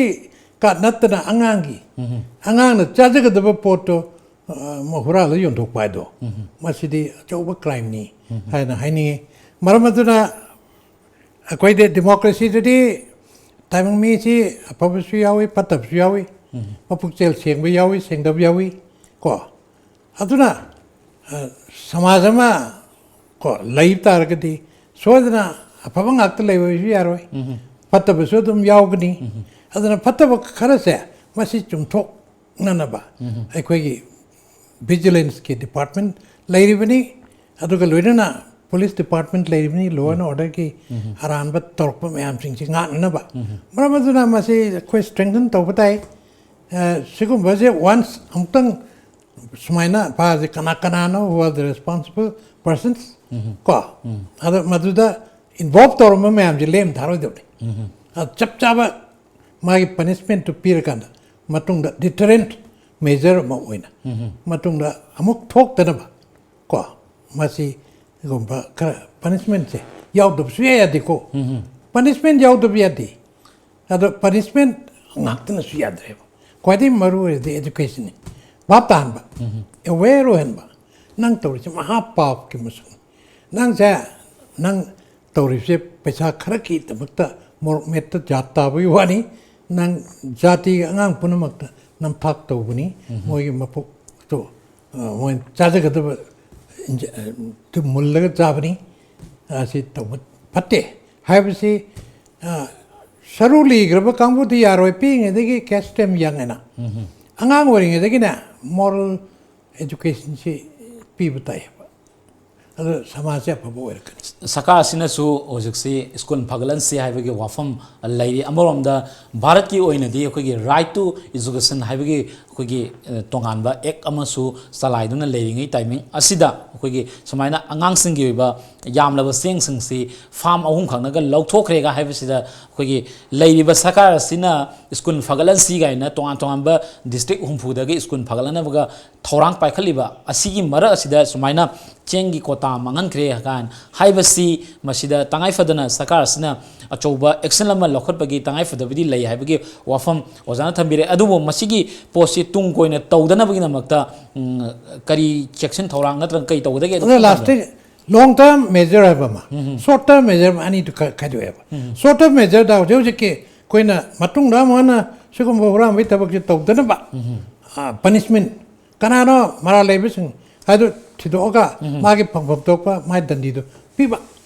ꯀꯥꯔꯗ ꯅꯠꯇꯅ ꯑꯉꯥꯡꯒꯤ, ꯑꯉꯥꯡꯅ ꯆꯥꯖꯒꯗꯕ ꯄꯣꯠꯇꯣ, ꯑ, ꯍꯨꯔꯥꯜꯂ ꯌꯣꯟꯊꯣꯛꯄ ꯍꯥꯏꯗꯣ, ꯃꯁꯤꯗꯤ ꯑꯆꯧꯕ ꯀ꯭ꯔꯥꯏꯝꯅꯤ ꯍꯥꯏꯅ ꯍꯥꯏꯅꯤꯡꯉꯤ꯫ ꯃꯔꯝ ꯑꯗꯨꯅ ꯑꯩꯈꯣꯏꯗꯤ ꯗꯤꯃꯣꯀ꯭ꯔꯦꯁꯤꯗꯗꯤ ꯇꯥꯏꯕꯪ ꯃꯤꯁꯤ ꯑꯐꯕꯁꯨ ꯌꯥꯎꯏ, ꯐꯠꯇꯕꯁꯨ ꯌꯥꯎꯏ, ꯃꯄꯨꯛꯆꯦꯜ ꯁꯦꯡꯕ ꯌꯥꯎꯏ, ꯁꯦꯡꯗꯕ ꯌꯥꯎꯏ, ꯀꯣ꯫ ꯑꯗꯨꯅ, ꯑ, ꯁꯃꯥꯖ ꯑꯃ, ꯀꯣ, ꯂꯩ ꯇꯥꯔꯒꯗꯤ ꯁꯣꯏꯗꯅ ꯑꯐꯕ ꯉꯥꯛꯇ ꯂꯩꯕꯁꯨ ꯌꯥꯔꯣꯏ, ꯐꯠꯇꯕꯁꯨ ꯑꯗꯨꯝ ꯌꯥꯎꯒꯅꯤ꯫ ꯑꯗꯨꯅ ꯐꯠꯇꯕ ꯈꯔꯁꯦ ꯃꯁꯤ ꯆꯨꯝꯊꯣꯛꯅꯅꯕ ꯑꯩꯈꯣꯏꯒꯤ ꯚꯤꯖꯤꯂꯦꯟꯁꯀꯤ ꯗꯤꯄꯥꯔꯠꯃꯦꯟ ꯂꯩꯔꯤꯕꯅꯤ, ꯑꯗꯨꯒ ꯂꯣꯏꯅꯅ ꯄꯨꯂꯤꯁ ꯗꯤꯄꯥꯔꯠꯃꯦꯟ ꯂꯩꯔꯤꯕꯅꯤ, ꯂꯣ ꯑꯦꯟ ꯑꯣꯔꯗꯔꯒꯤ ꯑꯔꯥꯟꯕ ꯇꯧꯔꯛꯄ ꯃꯌꯥꯝꯁꯤꯡꯁꯤ ꯉꯥꯛꯅꯅꯕ꯫ ꯃꯔꯝ ꯑꯗꯨꯅ ꯃꯁꯤ ꯑꯩꯈꯣꯏ ꯁ꯭ꯇ꯭ꯔꯦꯡꯊꯟ ꯇꯧꯕ ꯇꯥꯏ꯫ ꯑ, ꯁꯤꯒꯨꯝꯕꯁꯦ ꯋꯥꯟꯁ ꯑꯃꯨꯛꯇꯪ ꯁꯨꯃꯥꯏꯅ ꯐꯥꯁꯦ, ꯀꯅꯥ ꯀꯅꯥꯅꯣ who are the responsible persons, ꯀꯣ? ꯑꯗꯣ ꯃꯗꯨꯗ ꯏꯟꯚꯣꯜꯕ ꯇꯧꯔꯝꯕ ꯃꯌꯥꯝꯁꯦ ꯂꯦꯝ ꯊꯥꯔꯣꯏꯗꯕꯅꯤ꯫ ꯑ, ꯆꯞ ꯆꯥꯕ ꯃꯥꯒꯤ ꯄꯅꯤꯁꯃꯦꯟꯠꯇꯨ ꯄꯤꯔꯀꯥꯟꯗ ꯃꯇꯨꯡꯗ ꯗꯤꯇꯔꯦꯟꯠ ꯃꯦꯖꯔ ꯑꯃ ꯑꯣꯏꯅ ꯃꯇꯨꯡꯗ ꯑꯃꯨꯛ ꯊꯣꯛꯇꯅꯕ, ꯀꯣ, ꯃꯁꯤꯒꯨꯝꯕ ꯈꯔ ꯄꯅꯤꯁꯃꯦꯟꯠꯁꯦ ꯌꯥꯎꯗꯕ ꯁꯨꯡꯌꯥ ꯌꯥꯗꯦꯀꯣ꯫ ꯄꯅꯤꯁꯃꯦꯟꯠ ꯌꯥꯎꯗꯕ ꯌꯥꯗꯦ꯫ ꯑꯗꯣ ꯄꯅꯤꯁꯃꯦꯟꯠ ꯉꯥꯛꯇꯅꯁꯨ ꯌꯥꯗ꯭ꯔꯦꯕ꯫ ꯈ꯭ꯋꯥꯏꯗꯒꯤ ꯃꯔꯨ ꯑꯣꯏꯔꯤꯗꯤ ꯑꯦꯖꯨꯀꯦꯁꯟꯅꯤ꯫ ꯚꯥꯞ ꯇꯥꯍꯟꯕ, ꯑꯦꯋꯦꯌꯔ ꯑꯣꯏꯍꯟꯕ꯫ ꯅꯪ ꯇꯧꯔꯤꯁꯦ ꯃꯍꯥ ꯄꯥꯞꯀꯤ ꯃꯁꯛꯅꯤ꯫ ꯅꯪꯁꯦ, ꯅꯪ ꯇꯧꯔꯤꯕꯁꯦ ꯄꯩꯁꯥ ꯈꯔꯒꯤꯗꯃꯛꯇ ꯃꯣꯔꯣꯛ ꯃꯦꯠꯇ ꯖꯥꯠ ꯇꯥꯕꯒꯤ ꯋꯥꯅꯤ꯫ ꯅꯪ ꯖꯥꯇꯤꯒꯤ ꯑꯉꯥꯡ ꯄꯨꯝꯅꯃꯛꯇ ꯅꯝꯊꯥꯛ ꯇꯧꯕꯅꯤ꯫ ꯃꯣꯏꯒꯤ ꯃꯄꯣꯛꯇꯣ, ꯑ, ꯃꯣꯏ ꯆꯥꯖꯒꯗꯕ ꯏꯟꯖ-, ꯑ, ꯇꯨ ꯃꯨꯜꯂꯒ ꯆꯥꯕꯅꯤ꯫ ꯑꯁꯤ ꯇꯧꯕ ꯐꯠꯇꯦ ꯍꯥꯏꯕꯁꯤ, ꯑ, ꯁꯔꯨ ꯂꯤꯈ꯭ꯔꯕ ꯀꯥꯡꯕꯨꯗꯤ ꯌꯥꯔꯣꯏ꯫ ꯄꯤꯛꯏꯉꯩꯗꯒꯤ ꯀꯦꯁ ꯇꯦꯝ ꯌꯥꯡꯉꯦꯅ꯫ ꯑꯉꯥꯡ ꯑꯣꯏꯔꯤꯉꯩꯗꯒꯤꯅꯦ ꯃꯣꯔꯦꯜ ꯑꯦꯖꯨꯀꯦꯁꯟꯁꯤ ꯄꯤꯕ ꯇꯥꯏꯌꯦꯕ꯫ ꯑꯗꯨ ꯁꯃꯥꯖꯁꯦ ꯑꯐꯕ ꯑꯣꯏꯔꯛꯀꯅꯤ꯫ ꯁꯔꯀꯥꯔꯁꯤꯅꯁꯨ ꯍꯧꯖꯤꯛꯁꯤ ꯁ꯭ꯀꯨꯜ ꯐꯒꯠꯍꯟꯁꯤ ꯍꯥꯏꯕꯒꯤ ꯋꯥꯐꯝ ꯂꯩꯔꯤ꯫ ꯑꯃꯔꯣꯝꯗ ꯚꯥꯔꯠꯀꯤ ꯑꯣꯏꯅꯗꯤ ꯑꯩꯈꯣꯏꯒꯤ ꯔꯥꯏꯠ ꯇꯨ ꯏꯖꯨꯀꯦꯁꯟ ꯍꯥꯏꯕꯒꯤ ꯑꯩꯈꯣꯏꯒꯤ, ꯑ, ꯇꯣꯉꯥꯟꯕ ꯑꯦꯛ ꯑꯃꯁꯨ ꯆꯂꯥꯏꯗꯨꯅ ꯂꯩꯔꯤꯉꯩ ꯇꯥꯏꯃꯤꯡ ꯑꯁꯤꯗ ꯑꯩꯈꯣꯏꯒꯤ ꯁꯨꯃꯥꯏꯅ ꯑꯉꯥꯡꯁꯤꯡꯒꯤ ꯑꯣꯏꯕ ꯌꯥꯝꯂꯕ ꯆꯦꯡꯁꯤꯡꯁꯤ ꯐꯥꯝ ꯑꯍꯨꯝ ꯈꯛꯅꯒ ꯂꯧꯊꯣꯛꯈ꯭ꯔꯦꯒ ꯍꯥꯏꯕꯁꯤꯗ ꯑꯩꯈꯣꯏꯒꯤ ꯂꯩꯔꯤꯕ ꯁꯔꯀꯥꯔ ꯑꯁꯤꯅ ꯁ꯭ꯀꯨꯜ ꯐꯒꯠꯍꯟꯁꯤ ꯀꯥꯏꯅ ꯇꯣꯉꯥꯟ ꯇꯣꯉꯥꯟꯕ ꯗꯤꯁꯇ꯭ꯔꯤꯛ ꯍꯨꯝꯐꯨꯗꯒꯤ ꯁ꯭ꯀꯨꯜ ꯐꯒꯠꯍꯟꯅꯕꯒ ꯊꯧꯔꯥꯡ ꯄꯥꯏꯈꯠꯂꯤꯕ ꯑꯁꯤꯒꯤ ꯃꯔꯛ ꯑꯁꯤꯗ ꯁꯨꯃꯥꯏꯅ ꯆꯦꯡꯒꯤ ꯀꯣꯇꯥ ꯃꯥꯡꯍꯟꯈ꯭ꯔꯦ ꯀꯥꯏꯅ ꯍꯥꯏꯕꯁꯤ ꯃꯁꯤꯗ ꯇꯉꯥꯏ ꯐꯗꯅ ꯁꯔꯀꯥꯔ ꯑꯁꯤꯅ ꯑꯆꯧꯕ ꯑꯦꯛꯁꯟ ꯑꯃ ꯂꯧꯈꯠꯄꯒꯤ ꯇꯉꯥꯏ ꯐꯗꯕꯗꯤ ꯂꯩ ꯍꯥꯏꯕꯒꯤ ꯋꯥꯐꯝ ꯑꯣꯖꯥꯅ ꯊꯝꯕꯤꯔꯦ꯫ ꯑꯗꯨꯕꯨ ꯃꯁꯤꯒꯤ ꯄꯣꯠꯁꯤ ꯇꯨꯡ ꯀꯣꯏꯅ ꯇꯧꯗꯅꯕꯒꯤꯗꯃꯛꯇ, ꯎꯝ, ꯀꯔꯤ ꯆꯦꯛꯁꯤꯟ ꯊꯧꯔꯥꯡ ꯅꯠꯇ꯭ꯔꯒ ꯀꯔꯤ ꯇꯧꯒꯗꯒꯦ? ꯑꯗꯨ ꯂꯥꯁꯇ ꯂꯣꯡ ꯇꯔꯝ ꯃꯦꯖꯔ ꯍꯥꯏꯕ ꯑꯃ, ꯁꯣꯔꯠ ꯇꯔꯝ ꯃꯦꯖꯔ ꯑꯃ, ꯑꯅꯤꯗꯨ ꯈ-, ꯈꯥꯏꯗꯣꯛꯑꯦꯕ꯫ ꯁꯣꯔꯠ ꯇꯔꯝ ꯃꯦꯖꯔꯗ ꯍꯧꯖꯤꯛ ꯍꯧꯖꯤꯛꯀꯤ ꯑꯩꯈꯣꯏꯅ ꯃꯇꯨꯡꯗ ꯑꯃꯨꯛ ꯍꯟꯅ ꯁꯤꯒꯨꯝꯕ ꯍꯨꯔꯥꯟꯕꯒꯤ ꯊꯕꯛꯁꯦ ꯇꯧꯗꯅꯕ, ꯑ, ꯄꯅꯤꯁꯃꯦꯟꯠ, ꯀꯅꯥꯅꯣ ꯃꯔꯥꯜ ꯂꯩꯕꯁꯤꯡ ꯍꯥꯏꯗꯨ ꯊꯤꯗꯣꯛꯑꯒ ꯃꯥꯒꯤ ꯐꯪꯐꯝ ꯊꯣꯛꯄ ꯃꯥꯒꯤ ꯗꯟꯗꯤꯗꯨ ꯄꯤꯕ꯫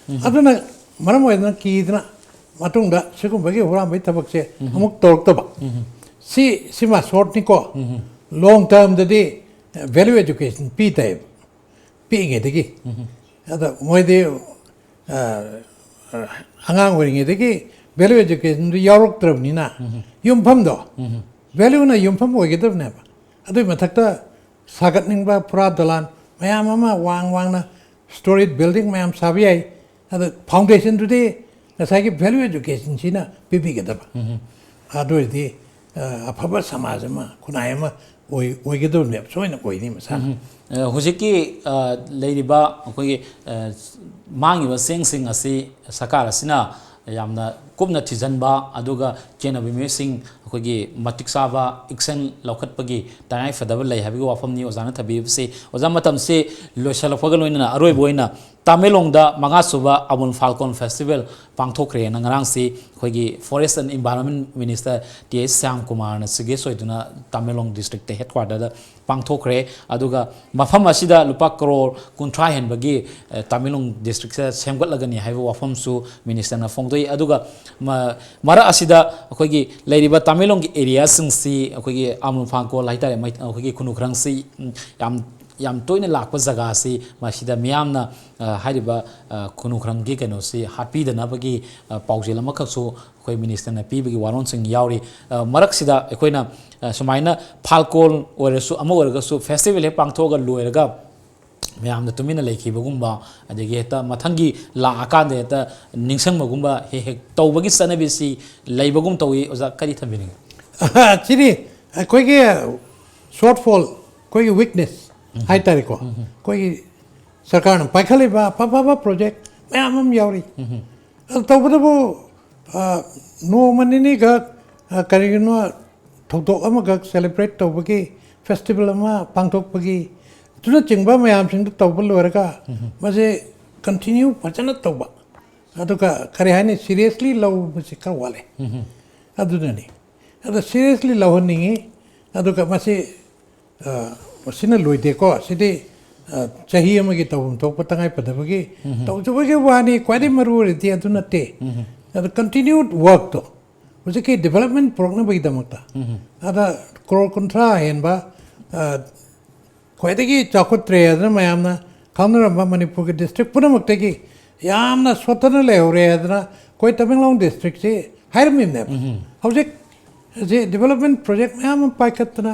ꯑꯗꯨꯅ ꯃꯔꯝ ꯑꯣꯏꯗꯅ ꯀꯤꯗꯅ ꯃꯇꯨꯡꯗ ꯁꯤꯒꯨꯝꯕꯒꯤ ꯍꯨꯔꯥꯟꯕꯒꯤ ꯊꯕꯛꯁꯦ ꯑꯃꯨꯛ ꯇꯧꯔꯛꯇꯕ꯫ ꯁꯤ ꯁꯤꯃ ꯁꯣꯔꯠꯅꯤꯀꯣ꯫ ꯂꯣꯡ ꯇꯔꯝꯗꯗꯤ ꯚꯦꯂꯨ ꯑꯦꯖꯨꯀꯦꯁꯟ ꯄꯤ ꯇꯥꯏꯌꯦꯕ, ꯄꯤꯛꯏꯉꯩꯗꯒꯤ꯫ ꯑꯗ ꯃꯣꯏꯗꯤ ꯑ, ꯑ, ꯑꯉꯥꯡ ꯑꯣꯏꯔꯤꯉꯩꯗꯒꯤ ꯚꯦꯂꯨ ꯑꯦꯖꯨꯀꯦꯁꯟꯗꯨ ꯌꯥꯎꯔꯛꯇ꯭ꯔꯕꯅꯤꯅ ꯌꯨꯝꯐꯝꯗꯣ, ꯚꯦꯂꯨꯅ ꯌꯨꯝꯐꯝ ꯑꯣꯏꯒꯗꯕꯅꯦꯕ꯫ ꯑꯗꯨꯒꯤ ꯃꯊꯛꯇ ꯁꯥꯒꯠꯅꯤꯡꯕ ꯐꯨꯔꯥ ꯗꯂꯥꯟ ꯃꯌꯥꯝ ꯑꯃ ꯋꯥꯡ ꯋꯥꯡꯅ ꯁ꯭ꯇꯣꯔꯤꯠ ꯕꯤꯜꯗꯤꯡ ꯃꯌꯥꯝ ꯁꯥꯕ ꯌꯥꯏ꯫ ꯑꯗ ꯐꯥꯎꯟꯗꯦꯁꯟꯗꯨꯗꯤ ꯉꯁꯥꯏꯒꯤ ꯚꯦꯂꯨ ꯑꯦꯖꯨꯀꯦꯁꯟꯁꯤꯅ ꯄꯤꯕꯤꯒꯗꯕ꯫ ꯑꯗꯨ ꯑꯣꯏꯔꯗꯤ, ꯑ, ꯑꯐꯕ ꯁꯃꯥꯖ ꯑꯃ, ꯈꯨꯟꯅꯥꯏ ꯑꯃ ꯑꯣꯏ-, ꯑꯣꯏꯒꯗꯕꯅꯦꯕ, ꯁꯣꯏꯅ ꯑꯣꯏꯅꯤ ꯃꯁꯥꯅ꯫ ꯎꯝ꯫ ꯑ, ꯍꯧꯖꯤꯛꯀꯤ, ꯑ, ꯂꯩꯔꯤꯕ ꯑꯩꯈꯣꯏꯒꯤ, ꯑ, ꯃꯥꯡꯉꯤꯕ ꯆꯦꯡꯁꯤꯡ ꯑꯁꯤ ꯁꯔꯀꯥꯔ ꯑꯁꯤꯅ ꯌꯥꯝꯅ ꯀꯨꯞꯅ ꯊꯤꯖꯤꯟꯕ, ꯑꯗꯨꯒ ꯆꯦꯟꯅꯕ ꯃꯤꯑꯣꯏꯁꯤꯡ ꯑꯩꯈꯣꯏꯒꯤ ꯃꯇꯤꯛ ꯆꯥꯕ action ꯂꯧꯈꯠꯄꯒꯤ ꯇꯉꯥꯏ ꯐꯗꯕ ꯂꯩ ꯍꯥꯏꯕꯒꯤ ꯋꯥꯐꯝꯅꯤ ꯑꯣꯖꯥꯅ ꯊꯝꯕꯤꯔꯤꯕꯁꯤ꯫ ꯑꯣꯖꯥ, ꯃꯇꯝꯁꯤ ꯂꯣꯏꯁꯤꯜꯂꯛꯄꯒ ꯂꯣꯏꯅꯅ ꯑꯔꯣꯏꯕ ꯑꯣꯏꯅ ꯇꯃꯦꯡꯂꯣꯡꯗ ꯃꯉꯥꯁꯨꯕ ꯑꯃꯨꯜ ꯐꯥꯜꯀꯣꯟ ꯐꯦꯁꯇꯤꯚꯦꯜ ꯄꯥꯡꯊꯣꯛꯈ꯭ꯔꯦꯅ ꯉꯔꯥꯡꯁꯤ ꯑꯩꯈꯣꯏꯒꯤ Forest and Environment Minister T H Shyam ꯀꯨꯃꯥꯔꯅ ꯆꯤꯐ ꯒꯦꯁ ꯑꯣꯏꯗꯨꯅ ꯇꯃꯦꯡꯂꯣꯡ ꯗꯤꯁꯇ꯭ꯔꯤꯛꯇ ꯍꯦꯗꯀ꯭ꯋꯥꯇꯔꯗ ꯄꯥꯡꯊꯣꯛꯈ꯭ꯔꯦ꯫ ꯑꯗꯨꯒ ꯃꯐꯝ ꯑꯁꯤꯗ ꯂꯨꯄꯥ ꯀꯔꯣꯔ ꯀꯨꯟꯊ꯭ꯔꯥ ꯍꯦꯟꯕꯒꯤ, ꯑ, ꯇꯃꯦꯡꯂꯣꯡ ꯗꯤꯁꯇ꯭ꯔꯤꯛꯁꯦ ꯁꯦꯝꯒꯠꯂꯒꯅꯤ ꯍꯥꯏꯕ ꯋꯥꯐꯝꯁꯨ ꯃꯤꯅꯤꯁꯇꯔꯅ ꯐꯣꯡꯗꯣꯛꯏ꯫ ꯑꯗꯨꯒ ꯃ-, ꯃꯔꯛ ꯑꯁꯤꯗ ꯑꯩꯈꯣꯏꯒꯤ ꯂꯩꯔꯤꯕ ꯇꯃꯦꯡꯂꯣꯡꯒꯤ ꯑꯦꯔꯤꯌꯥꯁꯤꯡꯁꯤ ꯑꯩꯈꯣꯏꯒꯤ ꯑꯃꯨꯜ ꯐꯥꯡꯀꯣꯜ ꯍꯥꯏꯇꯥꯔꯦ, ꯃꯩ-, ꯑꯩꯈꯣꯏꯒꯤ ꯈꯨꯅꯨ ꯈꯔꯪꯁꯤ, ꯎꯝ, ꯌꯥꯝ, ꯌꯥꯝ ꯇꯣꯏꯅ ꯂꯥꯛꯄ ꯖꯒꯥꯁꯤ ꯃꯁꯤꯗ ꯃꯤꯌꯥꯝꯅ, ꯑ, ꯍꯥꯏꯔꯤꯕ, ꯑ, ꯈꯨꯅꯨ ꯈꯔꯪꯒꯤ ꯀꯩꯅꯣꯁꯤ ꯍꯥꯠꯄꯤꯗꯅꯕꯒꯤ, ꯑ, ꯄꯥꯎꯖꯦꯜ ꯑꯃꯈꯛꯁꯨ ꯑꯩꯈꯣꯏ ꯃꯤꯅꯤꯁꯇꯔꯅ ꯄꯤꯕꯒꯤ ꯋꯥꯔꯣꯜꯁꯤꯡ ꯌꯥꯎꯔꯤ꯫ ꯑ, ꯃꯔꯛꯁꯤꯗ ꯑꯩꯈꯣꯏꯅ, ꯑ, ꯁꯨꯃꯥꯏꯅ ꯐꯥꯜꯀꯣꯜ ꯑꯣꯏꯔꯁꯨ ꯑꯃ ꯑꯣꯏꯔꯒꯁꯨ ꯐꯦꯁꯇꯤꯚꯦꯜ ꯍꯦꯛ ꯄꯥꯡꯊꯣꯛꯑꯒ ꯂꯣꯏꯔꯒ ꯃꯌꯥꯝꯅ ꯇꯨꯃꯤꯟꯅ ꯂꯩꯈꯤꯕꯒꯨꯝꯕ, ꯑꯗꯒꯤ ꯍꯦꯛꯇ ꯃꯊꯪꯒꯤ ꯂꯥꯛꯑꯀꯥꯟꯗ ꯍꯦꯛꯇ ꯅꯤꯡꯁꯤꯡꯕꯒꯨꯝꯕ ꯍꯦꯛ ꯍꯦꯛ ꯇꯧꯕꯒꯤ ꯆꯠꯅꯕꯤꯁꯤ ꯂꯩꯕꯒꯨꯝ ꯇꯧꯏ꯫ ꯑꯣꯖꯥ, ꯀꯔꯤ ꯊꯝꯕꯤꯅꯤꯡꯉꯤ? ꯁꯤꯗꯤ ꯑꯩꯈꯣꯏꯒꯤ ꯁꯣꯔꯠꯐꯣꯜ, ꯑꯩꯈꯣꯏꯒꯤ ꯋꯤꯛꯅꯦꯁ ꯍꯥꯏꯇꯥꯔꯦꯀꯣ꯫ ꯑꯩꯈꯣꯏꯒꯤ ꯁꯔꯀꯥꯔꯅ ꯄꯥꯏꯈꯠꯂꯤꯕ ꯑꯐ ꯑꯐꯕ ꯄ꯭ꯔꯣꯖꯦꯛ ꯃꯌꯥꯝ ꯑꯃ ꯌꯥꯎꯔꯤ꯫ ꯑꯗꯨ ꯇꯧꯕꯇꯕꯨ, ꯑ, ꯅꯣꯡꯃ ꯅꯤꯅꯤꯈꯛ, ꯑ, ꯀꯔꯤꯒꯤꯅꯣ ꯊꯧꯗꯣꯛ ꯑꯃꯈꯛ ꯁꯦꯂꯦꯕ꯭ꯔꯦꯠ ꯇꯧꯕꯒꯤ, ꯐꯦꯁꯇꯤꯚꯦꯜ ꯑꯃ ꯄꯥꯡꯊꯣꯛꯄꯒꯤ, ꯑꯗꯨꯅꯆꯤꯡꯕ ꯃꯌꯥꯝꯁꯤꯡꯗꯨ ꯇꯧꯕ ꯂꯣꯏꯔꯒ ꯃꯁꯦ ꯀꯟꯇꯤꯅ꯭ꯌꯨ ꯐꯖꯅ ꯇꯧꯕ, ꯑꯗꯨꯒ ꯀꯔꯤ ꯍꯥꯏꯅꯤ, ꯁꯤꯔꯤꯌꯁꯂꯤ ꯂꯧꯕꯁꯤ ꯈꯔ ꯋꯥꯠꯂꯦ꯫ ꯑꯗꯨꯅꯅꯤ꯫ ꯑꯗꯣ ꯁꯤꯔꯤꯌꯁꯂꯤ ꯂꯧꯍꯟꯅꯤꯡꯉꯤ꯫ ꯑꯗꯨꯒ ꯃꯁꯤ, ꯑ, ꯃꯁꯤꯅ ꯂꯣꯏꯗꯦꯀꯣ꯫ ꯁꯤꯗꯤ ꯑ, ꯆꯍꯤ ꯑꯃꯒꯤ ꯇꯧꯐꯝ ꯊꯣꯛꯄ ꯇꯉꯥꯏ ꯐꯗꯕꯒꯤ ꯇꯧꯖꯕꯒꯤ ꯋꯥꯅꯤ꯫ ꯈ꯭ꯋꯥꯏꯗꯒꯤ ꯃꯔꯨ ꯑꯣꯏꯔꯤꯗꯤ ꯑꯗꯨ ꯅꯠꯇꯦ꯫ ꯑꯗꯣ continued workꯇꯣ ꯍꯧꯖꯤꯛꯀꯤ development ꯄꯨꯔꯛꯅꯕꯒꯤꯗꯃꯛꯇ ꯑꯗ ꯀ꯭ꯔꯣꯔ ꯀꯨꯟꯊ꯭ꯔꯥ ꯍꯦꯟꯕ, ꯑ, ꯈ꯭ꯋꯥꯏꯗꯒꯤ ꯆꯥꯎꯈꯠꯇ꯭ꯔꯦ ꯍꯥꯏꯗꯅ ꯃꯌꯥꯝꯅ ꯈꯪꯅꯔꯝꯕ ꯃꯅꯤꯄꯨꯔꯒꯤ district ꯄꯨꯝꯅꯃꯛꯇꯒꯤ ꯌꯥꯝꯅ ꯁꯣꯠꯊꯅ ꯂꯩꯍꯧꯔꯦ ꯍꯥꯏꯗꯅ ꯑꯩꯈꯣꯏ ꯇꯃꯦꯡꯂꯣꯡ districtꯁꯤ ꯍꯥꯏꯔꯝꯃꯤꯕꯅꯦꯕ꯫ ꯍꯧꯖꯤꯛ ꯍꯧꯖꯤꯛ development project ꯃꯌꯥꯝ ꯑꯃ ꯄꯥꯏꯈꯠꯇꯅ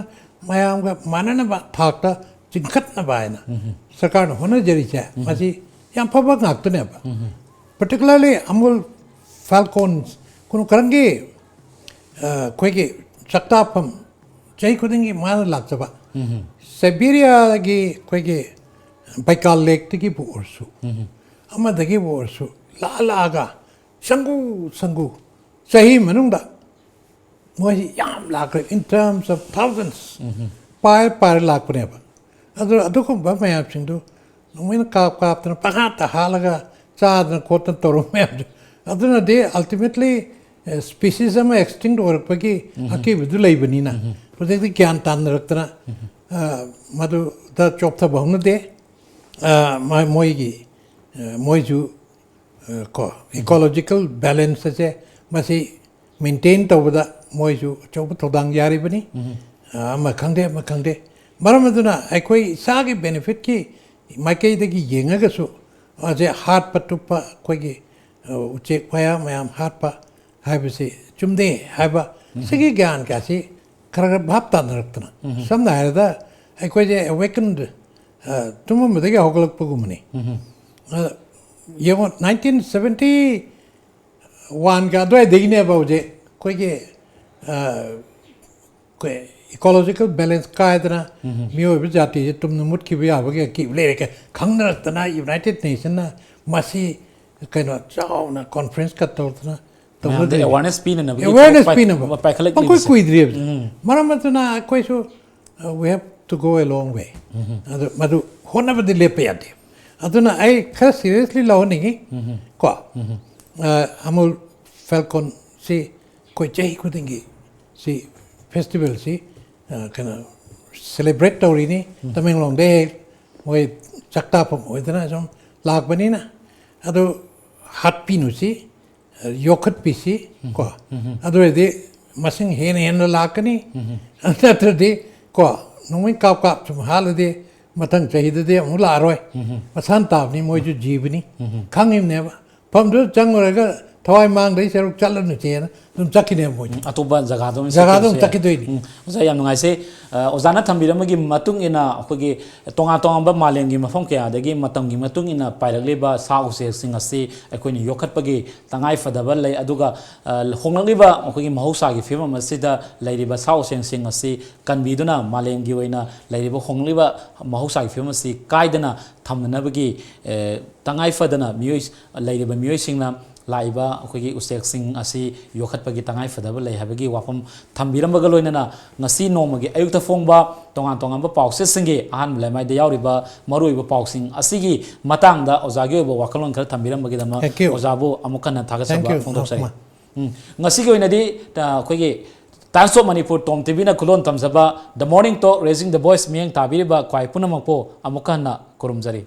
ꯃꯌꯥꯝꯒ ꯃꯥꯟꯅꯅꯕ ꯊꯥꯛꯇ ꯆꯤꯡꯈꯠꯅꯕ ꯍꯥꯏꯅ ꯁꯔꯀꯥꯔꯅ ꯍꯣꯠꯅꯖꯔꯤꯁꯦ, ꯃꯁꯤ ꯌꯥꯝ ꯐꯕ ꯉꯥꯛꯇꯅꯦꯕ꯫ Particularly ꯑꯃꯨꯜ ꯐꯥꯜꯀꯣꯟ ꯀꯨꯅꯨ ꯀꯔꯟꯒꯤ, ꯑ, ꯑꯩꯈꯣꯏꯒꯤ ꯆꯥꯛꯇꯥꯐꯝ ꯆꯍꯤ ꯈꯨꯗꯤꯡꯒꯤ ꯃꯥꯅ ꯂꯥꯛꯆꯕ, ꯁꯥꯏꯕꯤꯔꯤꯌꯥꯒꯤ ꯑꯩꯈꯣꯏꯒꯤ ꯕꯩꯀꯥꯜ ꯂꯦꯛꯇꯒꯤꯕꯨ ꯑꯣꯏꯔꯁꯨ, ꯑꯃꯗꯒꯤꯕꯨ ꯑꯣꯏꯔꯁꯨ ꯂꯥꯛꯑ ꯂꯥꯛꯑꯒ ꯁꯪꯒꯨ ꯁꯪꯒꯨ ꯆꯍꯤ ꯃꯅꯨꯡꯗ ꯃꯣꯏꯁꯤ ꯌꯥꯝ ꯂꯥꯛꯈ꯭ꯔꯦ, in terms of thousands, ꯄꯥꯏ ꯄꯥꯏꯔ ꯂꯥꯛꯄꯅꯦꯕ꯫ ꯑꯗꯨ ꯑꯗꯨꯒꯨꯝꯕ ꯃꯌꯥꯝꯁꯤꯡꯗꯨ ꯅꯣꯡꯃꯩꯅ ꯀꯥꯞ ꯀꯥꯞꯇꯅ ꯄꯪꯍꯥꯠꯇ ꯍꯥꯠꯂꯒ ꯆꯥꯗꯅ ꯈꯣꯠꯇꯅ ꯇꯧꯔꯝꯕ ꯃꯌꯥꯝꯗꯨ, ꯑꯗꯨꯅꯗꯤ ultimately, ꯑ, species ꯑꯃ extinct ꯑꯣꯏꯔꯛꯄꯒꯤ ꯑꯀꯤꯕꯗꯨ ꯂꯩꯕꯅꯤꯅ ꯍꯧꯖꯤꯛꯇꯤ ꯒ꯭ꯌꯥꯟ ꯇꯥꯅꯔꯛꯇꯅ, ꯑ, ꯃꯗꯨꯗ ꯆꯣꯞꯊꯕ ꯍꯧꯅꯗꯦ꯫ ꯑ, ꯃ-, ꯃꯣꯏꯒꯤ, ꯑ, ꯃꯣꯏꯁꯨ, ꯑ, ꯀꯣ, ecological balance ꯑꯁꯦ ꯃꯁꯤ maintain ꯇꯧꯕꯗ ꯃꯣꯏꯁꯨ ꯑꯆꯧꯕ ꯊꯧꯗꯥꯡ ꯌꯥꯔꯤꯕꯅꯤ꯫ ꯑ, ꯑꯃ ꯈꯪꯗꯦ, ꯑꯃ ꯈꯪꯗꯦ꯫ ꯃꯔꯝ ꯑꯗꯨꯅ ꯑꯩꯈꯣꯏ ꯏꯁꯥꯒꯤ benefitꯀꯤ ꯃꯥꯏꯀꯩꯗꯒꯤ ꯌꯦꯡꯉꯒꯁꯨ, ꯑꯁꯦ ꯍꯥꯠꯄ ꯇꯨꯞꯄ, ꯑꯩꯈꯣꯏꯒꯤ, ꯑ, ꯎꯆꯦꯛ ꯋꯥꯌꯥ ꯃꯌꯥꯝ ꯍꯥꯠꯄ ꯍꯥꯏꯕꯁꯤ ꯆꯨꯝꯗꯦ ꯍꯥꯏꯕ ꯁꯤꯒꯤ ꯒ꯭ꯌꯥꯟ ꯀꯌꯥꯁꯤ ꯈꯔ ꯈꯔ ꯚꯥꯞ ꯇꯥꯅꯔꯛꯇꯅ, ꯁꯝꯅ ꯍꯥꯏꯔꯕꯗ ꯑꯩꯈꯣꯏꯁꯦ awakened, ꯑ, ꯇꯨꯝꯃꯝꯕꯗꯒꯤ ꯍꯧꯒꯠꯂꯛꯄꯒꯨꯝꯕꯅꯤ꯫ ꯑ, ꯌꯦꯡꯉꯣ, nineteen seventy oneꯒ ꯑꯗꯨꯋꯥꯏꯗꯒꯤꯅꯦꯕ ꯍꯧꯖꯤꯛ ꯑꯩꯈꯣꯏꯒꯤ, ꯑ, ꯑꯩꯈꯣꯏ ecological balance ꯀꯥꯏꯗꯅ ꯃꯤꯑꯣꯏꯕ ꯖꯥꯇꯤꯁꯦ ꯇꯨꯝꯅ ꯃꯨꯠꯈꯤꯕ ꯌꯥꯕꯒꯤ ꯑꯀꯤꯕ ꯂꯩꯔꯦ꯫ ꯈꯪꯅꯔꯛꯇꯅ United Nationꯅ ꯃꯁꯤ ꯀꯩꯅꯣ ꯆꯥꯎꯅ conferenceꯀ ꯇꯧꯗꯅ ꯃꯌꯥꯝꯗ ꯇꯧꯅꯗ꯭ꯔꯤꯁꯦ꯫ Awareness ꯄꯤꯅꯅꯕꯒꯤ awareness ꯊꯕꯛ ꯄꯥꯏ-, ꯄꯤꯅꯕ꯫ ꯄꯥꯏꯈꯠꯂꯛꯂꯤꯕꯁꯦ꯫ ꯄꯪꯀꯨꯏ ꯀꯨꯏꯗ꯭ꯔꯤꯕꯁꯦ꯫ ꯃꯔꯝ ꯑꯗꯨꯅ ꯑꯩꯈꯣꯏꯁꯨ, uh, we have to go a long way. ꯑꯗꯨ ꯃꯗꯨ ꯍꯣꯠꯅꯕꯗꯤ ꯂꯦꯞꯄ ꯌꯥꯗꯦ꯫ ꯑꯗꯨꯅ ꯑꯩ ꯈꯔ seriously ꯂꯧꯍꯟꯅꯤꯡꯉꯤ꯫ ꯀꯣ, ꯑ, ꯑꯃꯨꯜ ꯐꯦꯜꯀꯣꯟꯁꯤ ꯑꯩꯈꯣꯏ ꯆꯍꯤ ꯈꯨꯗꯤꯡꯒꯤ ꯁꯤ festivalꯁꯤ, ꯑ, ꯀꯩꯅꯣ, celebrate ꯇꯧꯔꯤꯅꯤ꯫ ꯇꯃꯦꯡꯂꯣꯡꯗ ꯍꯦꯛ ꯃꯣꯏ ꯆꯥꯛꯇꯥꯐꯝ ꯑꯣꯏꯗꯅ ꯁꯨꯝ ꯂꯥꯛꯄꯅꯤꯅ, ꯑꯗꯨ ꯍꯥꯠꯄꯤꯅꯨꯁꯤ, ꯌꯣꯛꯈꯠꯄꯤꯁꯤ ꯀꯣ꯫ ꯑꯗꯨ ꯑꯣꯏꯔꯗꯤ ꯃꯁꯤꯡ ꯍꯦꯟꯅ ꯍꯦꯟꯅ ꯂꯥꯛꯀꯅꯤ꯫ ꯅꯠꯇ꯭ꯔꯗꯤ ꯀꯣ, ꯅꯣꯡꯃꯩ ꯀꯥꯞ ꯀꯥꯞ ꯁꯨꯝ ꯍꯥꯠꯂꯗꯤ ꯃꯊꯪ ꯆꯍꯤꯗꯗꯤ ꯑꯃꯨꯛ ꯂꯥꯛꯑꯔꯣꯏ꯫ ꯃꯁꯥꯅ ꯇꯥꯕꯅꯤ, ꯃꯣꯏꯁꯨ ꯖꯤꯕꯅꯤ, ꯈꯪꯉꯤꯕꯅꯦꯕ꯫ ꯃꯐꯝꯗꯨꯗ ꯆꯪꯉꯨꯔꯒ ꯊꯋꯥꯏ ꯃꯥꯡꯗꯩ ꯁꯔꯨꯛ ꯆꯠꯂꯅꯨꯁꯦꯅ ꯑꯗꯨꯝ ꯆꯠꯈꯤꯅꯦꯕ ꯃꯣꯏꯗꯤ꯫ ꯑꯇꯣꯞꯄ ꯖꯒꯥꯗ ꯑꯣꯏꯅ ꯖꯒꯥꯗ ꯑꯗꯨꯝ ꯆꯠꯈꯤꯕꯁꯨ ꯌꯥꯏ꯫ ꯆꯠꯈꯤꯗꯣꯏꯅꯤ꯫ ꯎꯝ, ꯑꯣꯖꯥ, ꯌꯥꯝ ꯅꯨꯡꯉꯥꯏꯖꯩ꯫ ꯑ, ꯑꯣꯖꯥꯅ ꯊꯝꯕꯤꯔꯝꯕꯒꯤ ꯃꯇꯨꯡ ꯏꯟꯅ ꯑꯩꯈꯣꯏꯒꯤ ꯇꯣꯉꯥꯟ ꯇꯣꯉꯥꯟꯕ ꯃꯥꯂꯦꯝꯒꯤ ꯃꯐꯝ ꯀꯌꯥꯗꯒꯤ ꯃꯇꯝꯒꯤ ꯃꯇꯨꯡ ꯏꯟꯅ ꯄꯥꯏꯔꯛꯂꯤꯕ ꯁꯥ ꯎꯆꯦꯛꯁꯤꯡ ꯑꯁꯤ ꯑꯩꯈꯣꯏꯅ ꯌꯣꯛꯈꯠꯄꯒꯤ ꯇꯉꯥꯏ ꯐꯗꯕ ꯂꯩ, ꯑꯗꯨꯒ, ꯑ, ꯍꯣꯡꯂꯛꯂꯤꯕ ꯑꯩꯈꯣꯏꯒꯤ ꯃꯍꯧꯁꯥꯒꯤ ꯐꯤꯕꯝ ꯑꯁꯤꯗ ꯂꯩꯔꯤꯕ ꯁꯥ ꯎꯆꯦꯛꯁꯤꯡ ꯑꯁꯤ ꯀꯟꯕꯤꯗꯨꯅ ꯃꯥꯂꯦꯝꯒꯤ ꯑꯣꯏꯅ ꯂꯩꯔꯤꯕ ꯍꯣꯡꯂꯛꯂꯤꯕ ꯃꯍꯧꯁꯥꯒꯤ ꯐꯤꯕꯝ ꯑꯁꯤ ꯀꯥꯏꯗꯅ ꯊꯝꯅꯅꯕꯒꯤ, ꯑ, ꯇꯉꯥꯏ ꯐꯗꯅ ꯃꯤꯑꯣꯏ, ꯂꯩꯔꯤꯕ ꯃꯤꯑꯣꯏꯁꯤꯡꯅ ꯂꯥꯛꯏꯕ ꯑꯩꯈꯣꯏꯒꯤ ꯎꯆꯦꯛꯁꯤꯡ ꯑꯁꯤ ꯌꯣꯛꯈꯠꯄꯒꯤ ꯇꯉꯥꯏ ꯐꯗꯕ ꯂꯩ ꯍꯥꯏꯕꯒꯤ ꯋꯥꯐꯝ ꯊꯝꯕꯤꯔꯝꯕꯒ ꯂꯣꯏꯅꯅ, ꯉꯁꯤ ꯅꯣꯡꯃꯒꯤ ꯑꯌꯨꯛꯇ ꯐꯣꯡꯕ ꯇꯣꯉꯥꯟ ꯇꯣꯉꯥꯟꯕ ꯄꯥꯎꯆꯦꯁꯤꯡꯒꯤ ꯑꯍꯥꯟꯕ ꯂꯩꯃꯥꯏꯗ ꯌꯥꯎꯔꯤꯕ ꯃꯔꯨꯑꯣꯏꯕ ꯄꯥꯎꯁꯤꯡ ꯑꯁꯤꯒꯤ ꯃꯇꯥꯡꯗ ꯑꯣꯖꯥꯒꯤ ꯑꯣꯏꯕ ꯋꯥꯈꯜꯂꯣꯟ ꯈꯔ ꯊꯝꯕꯤꯔꯝꯕꯒꯤꯗꯃꯛ Thank you. ꯑꯣꯖꯥꯕꯨ ꯑꯃꯨꯛ ꯍꯟꯅ ꯊꯥꯒꯠꯆꯕ Thank you. ꯐꯣꯡꯗꯣꯛꯆꯔꯤ꯫ ꯎꯝ, ꯉꯁꯤꯒꯤ ꯑꯣꯏꯅꯗꯤ, ꯑ, ꯑꯩꯈꯣꯏꯒꯤ Times of Manipur, Tom ꯇꯤꯚꯤꯅ ꯈꯨꯂꯣꯟ ꯇꯝꯖꯕ The Morning Talk, Raising the Voice ꯃꯤꯠꯌꯦꯡ ꯇꯥꯕꯤꯔꯤꯕ ꯈ꯭ꯋꯥꯏ ꯄꯨꯝꯅꯃꯛꯄꯨ ꯑꯃꯨꯛ ꯍꯟꯅ ꯈꯨꯔꯨꯝꯖꯔꯤ꯫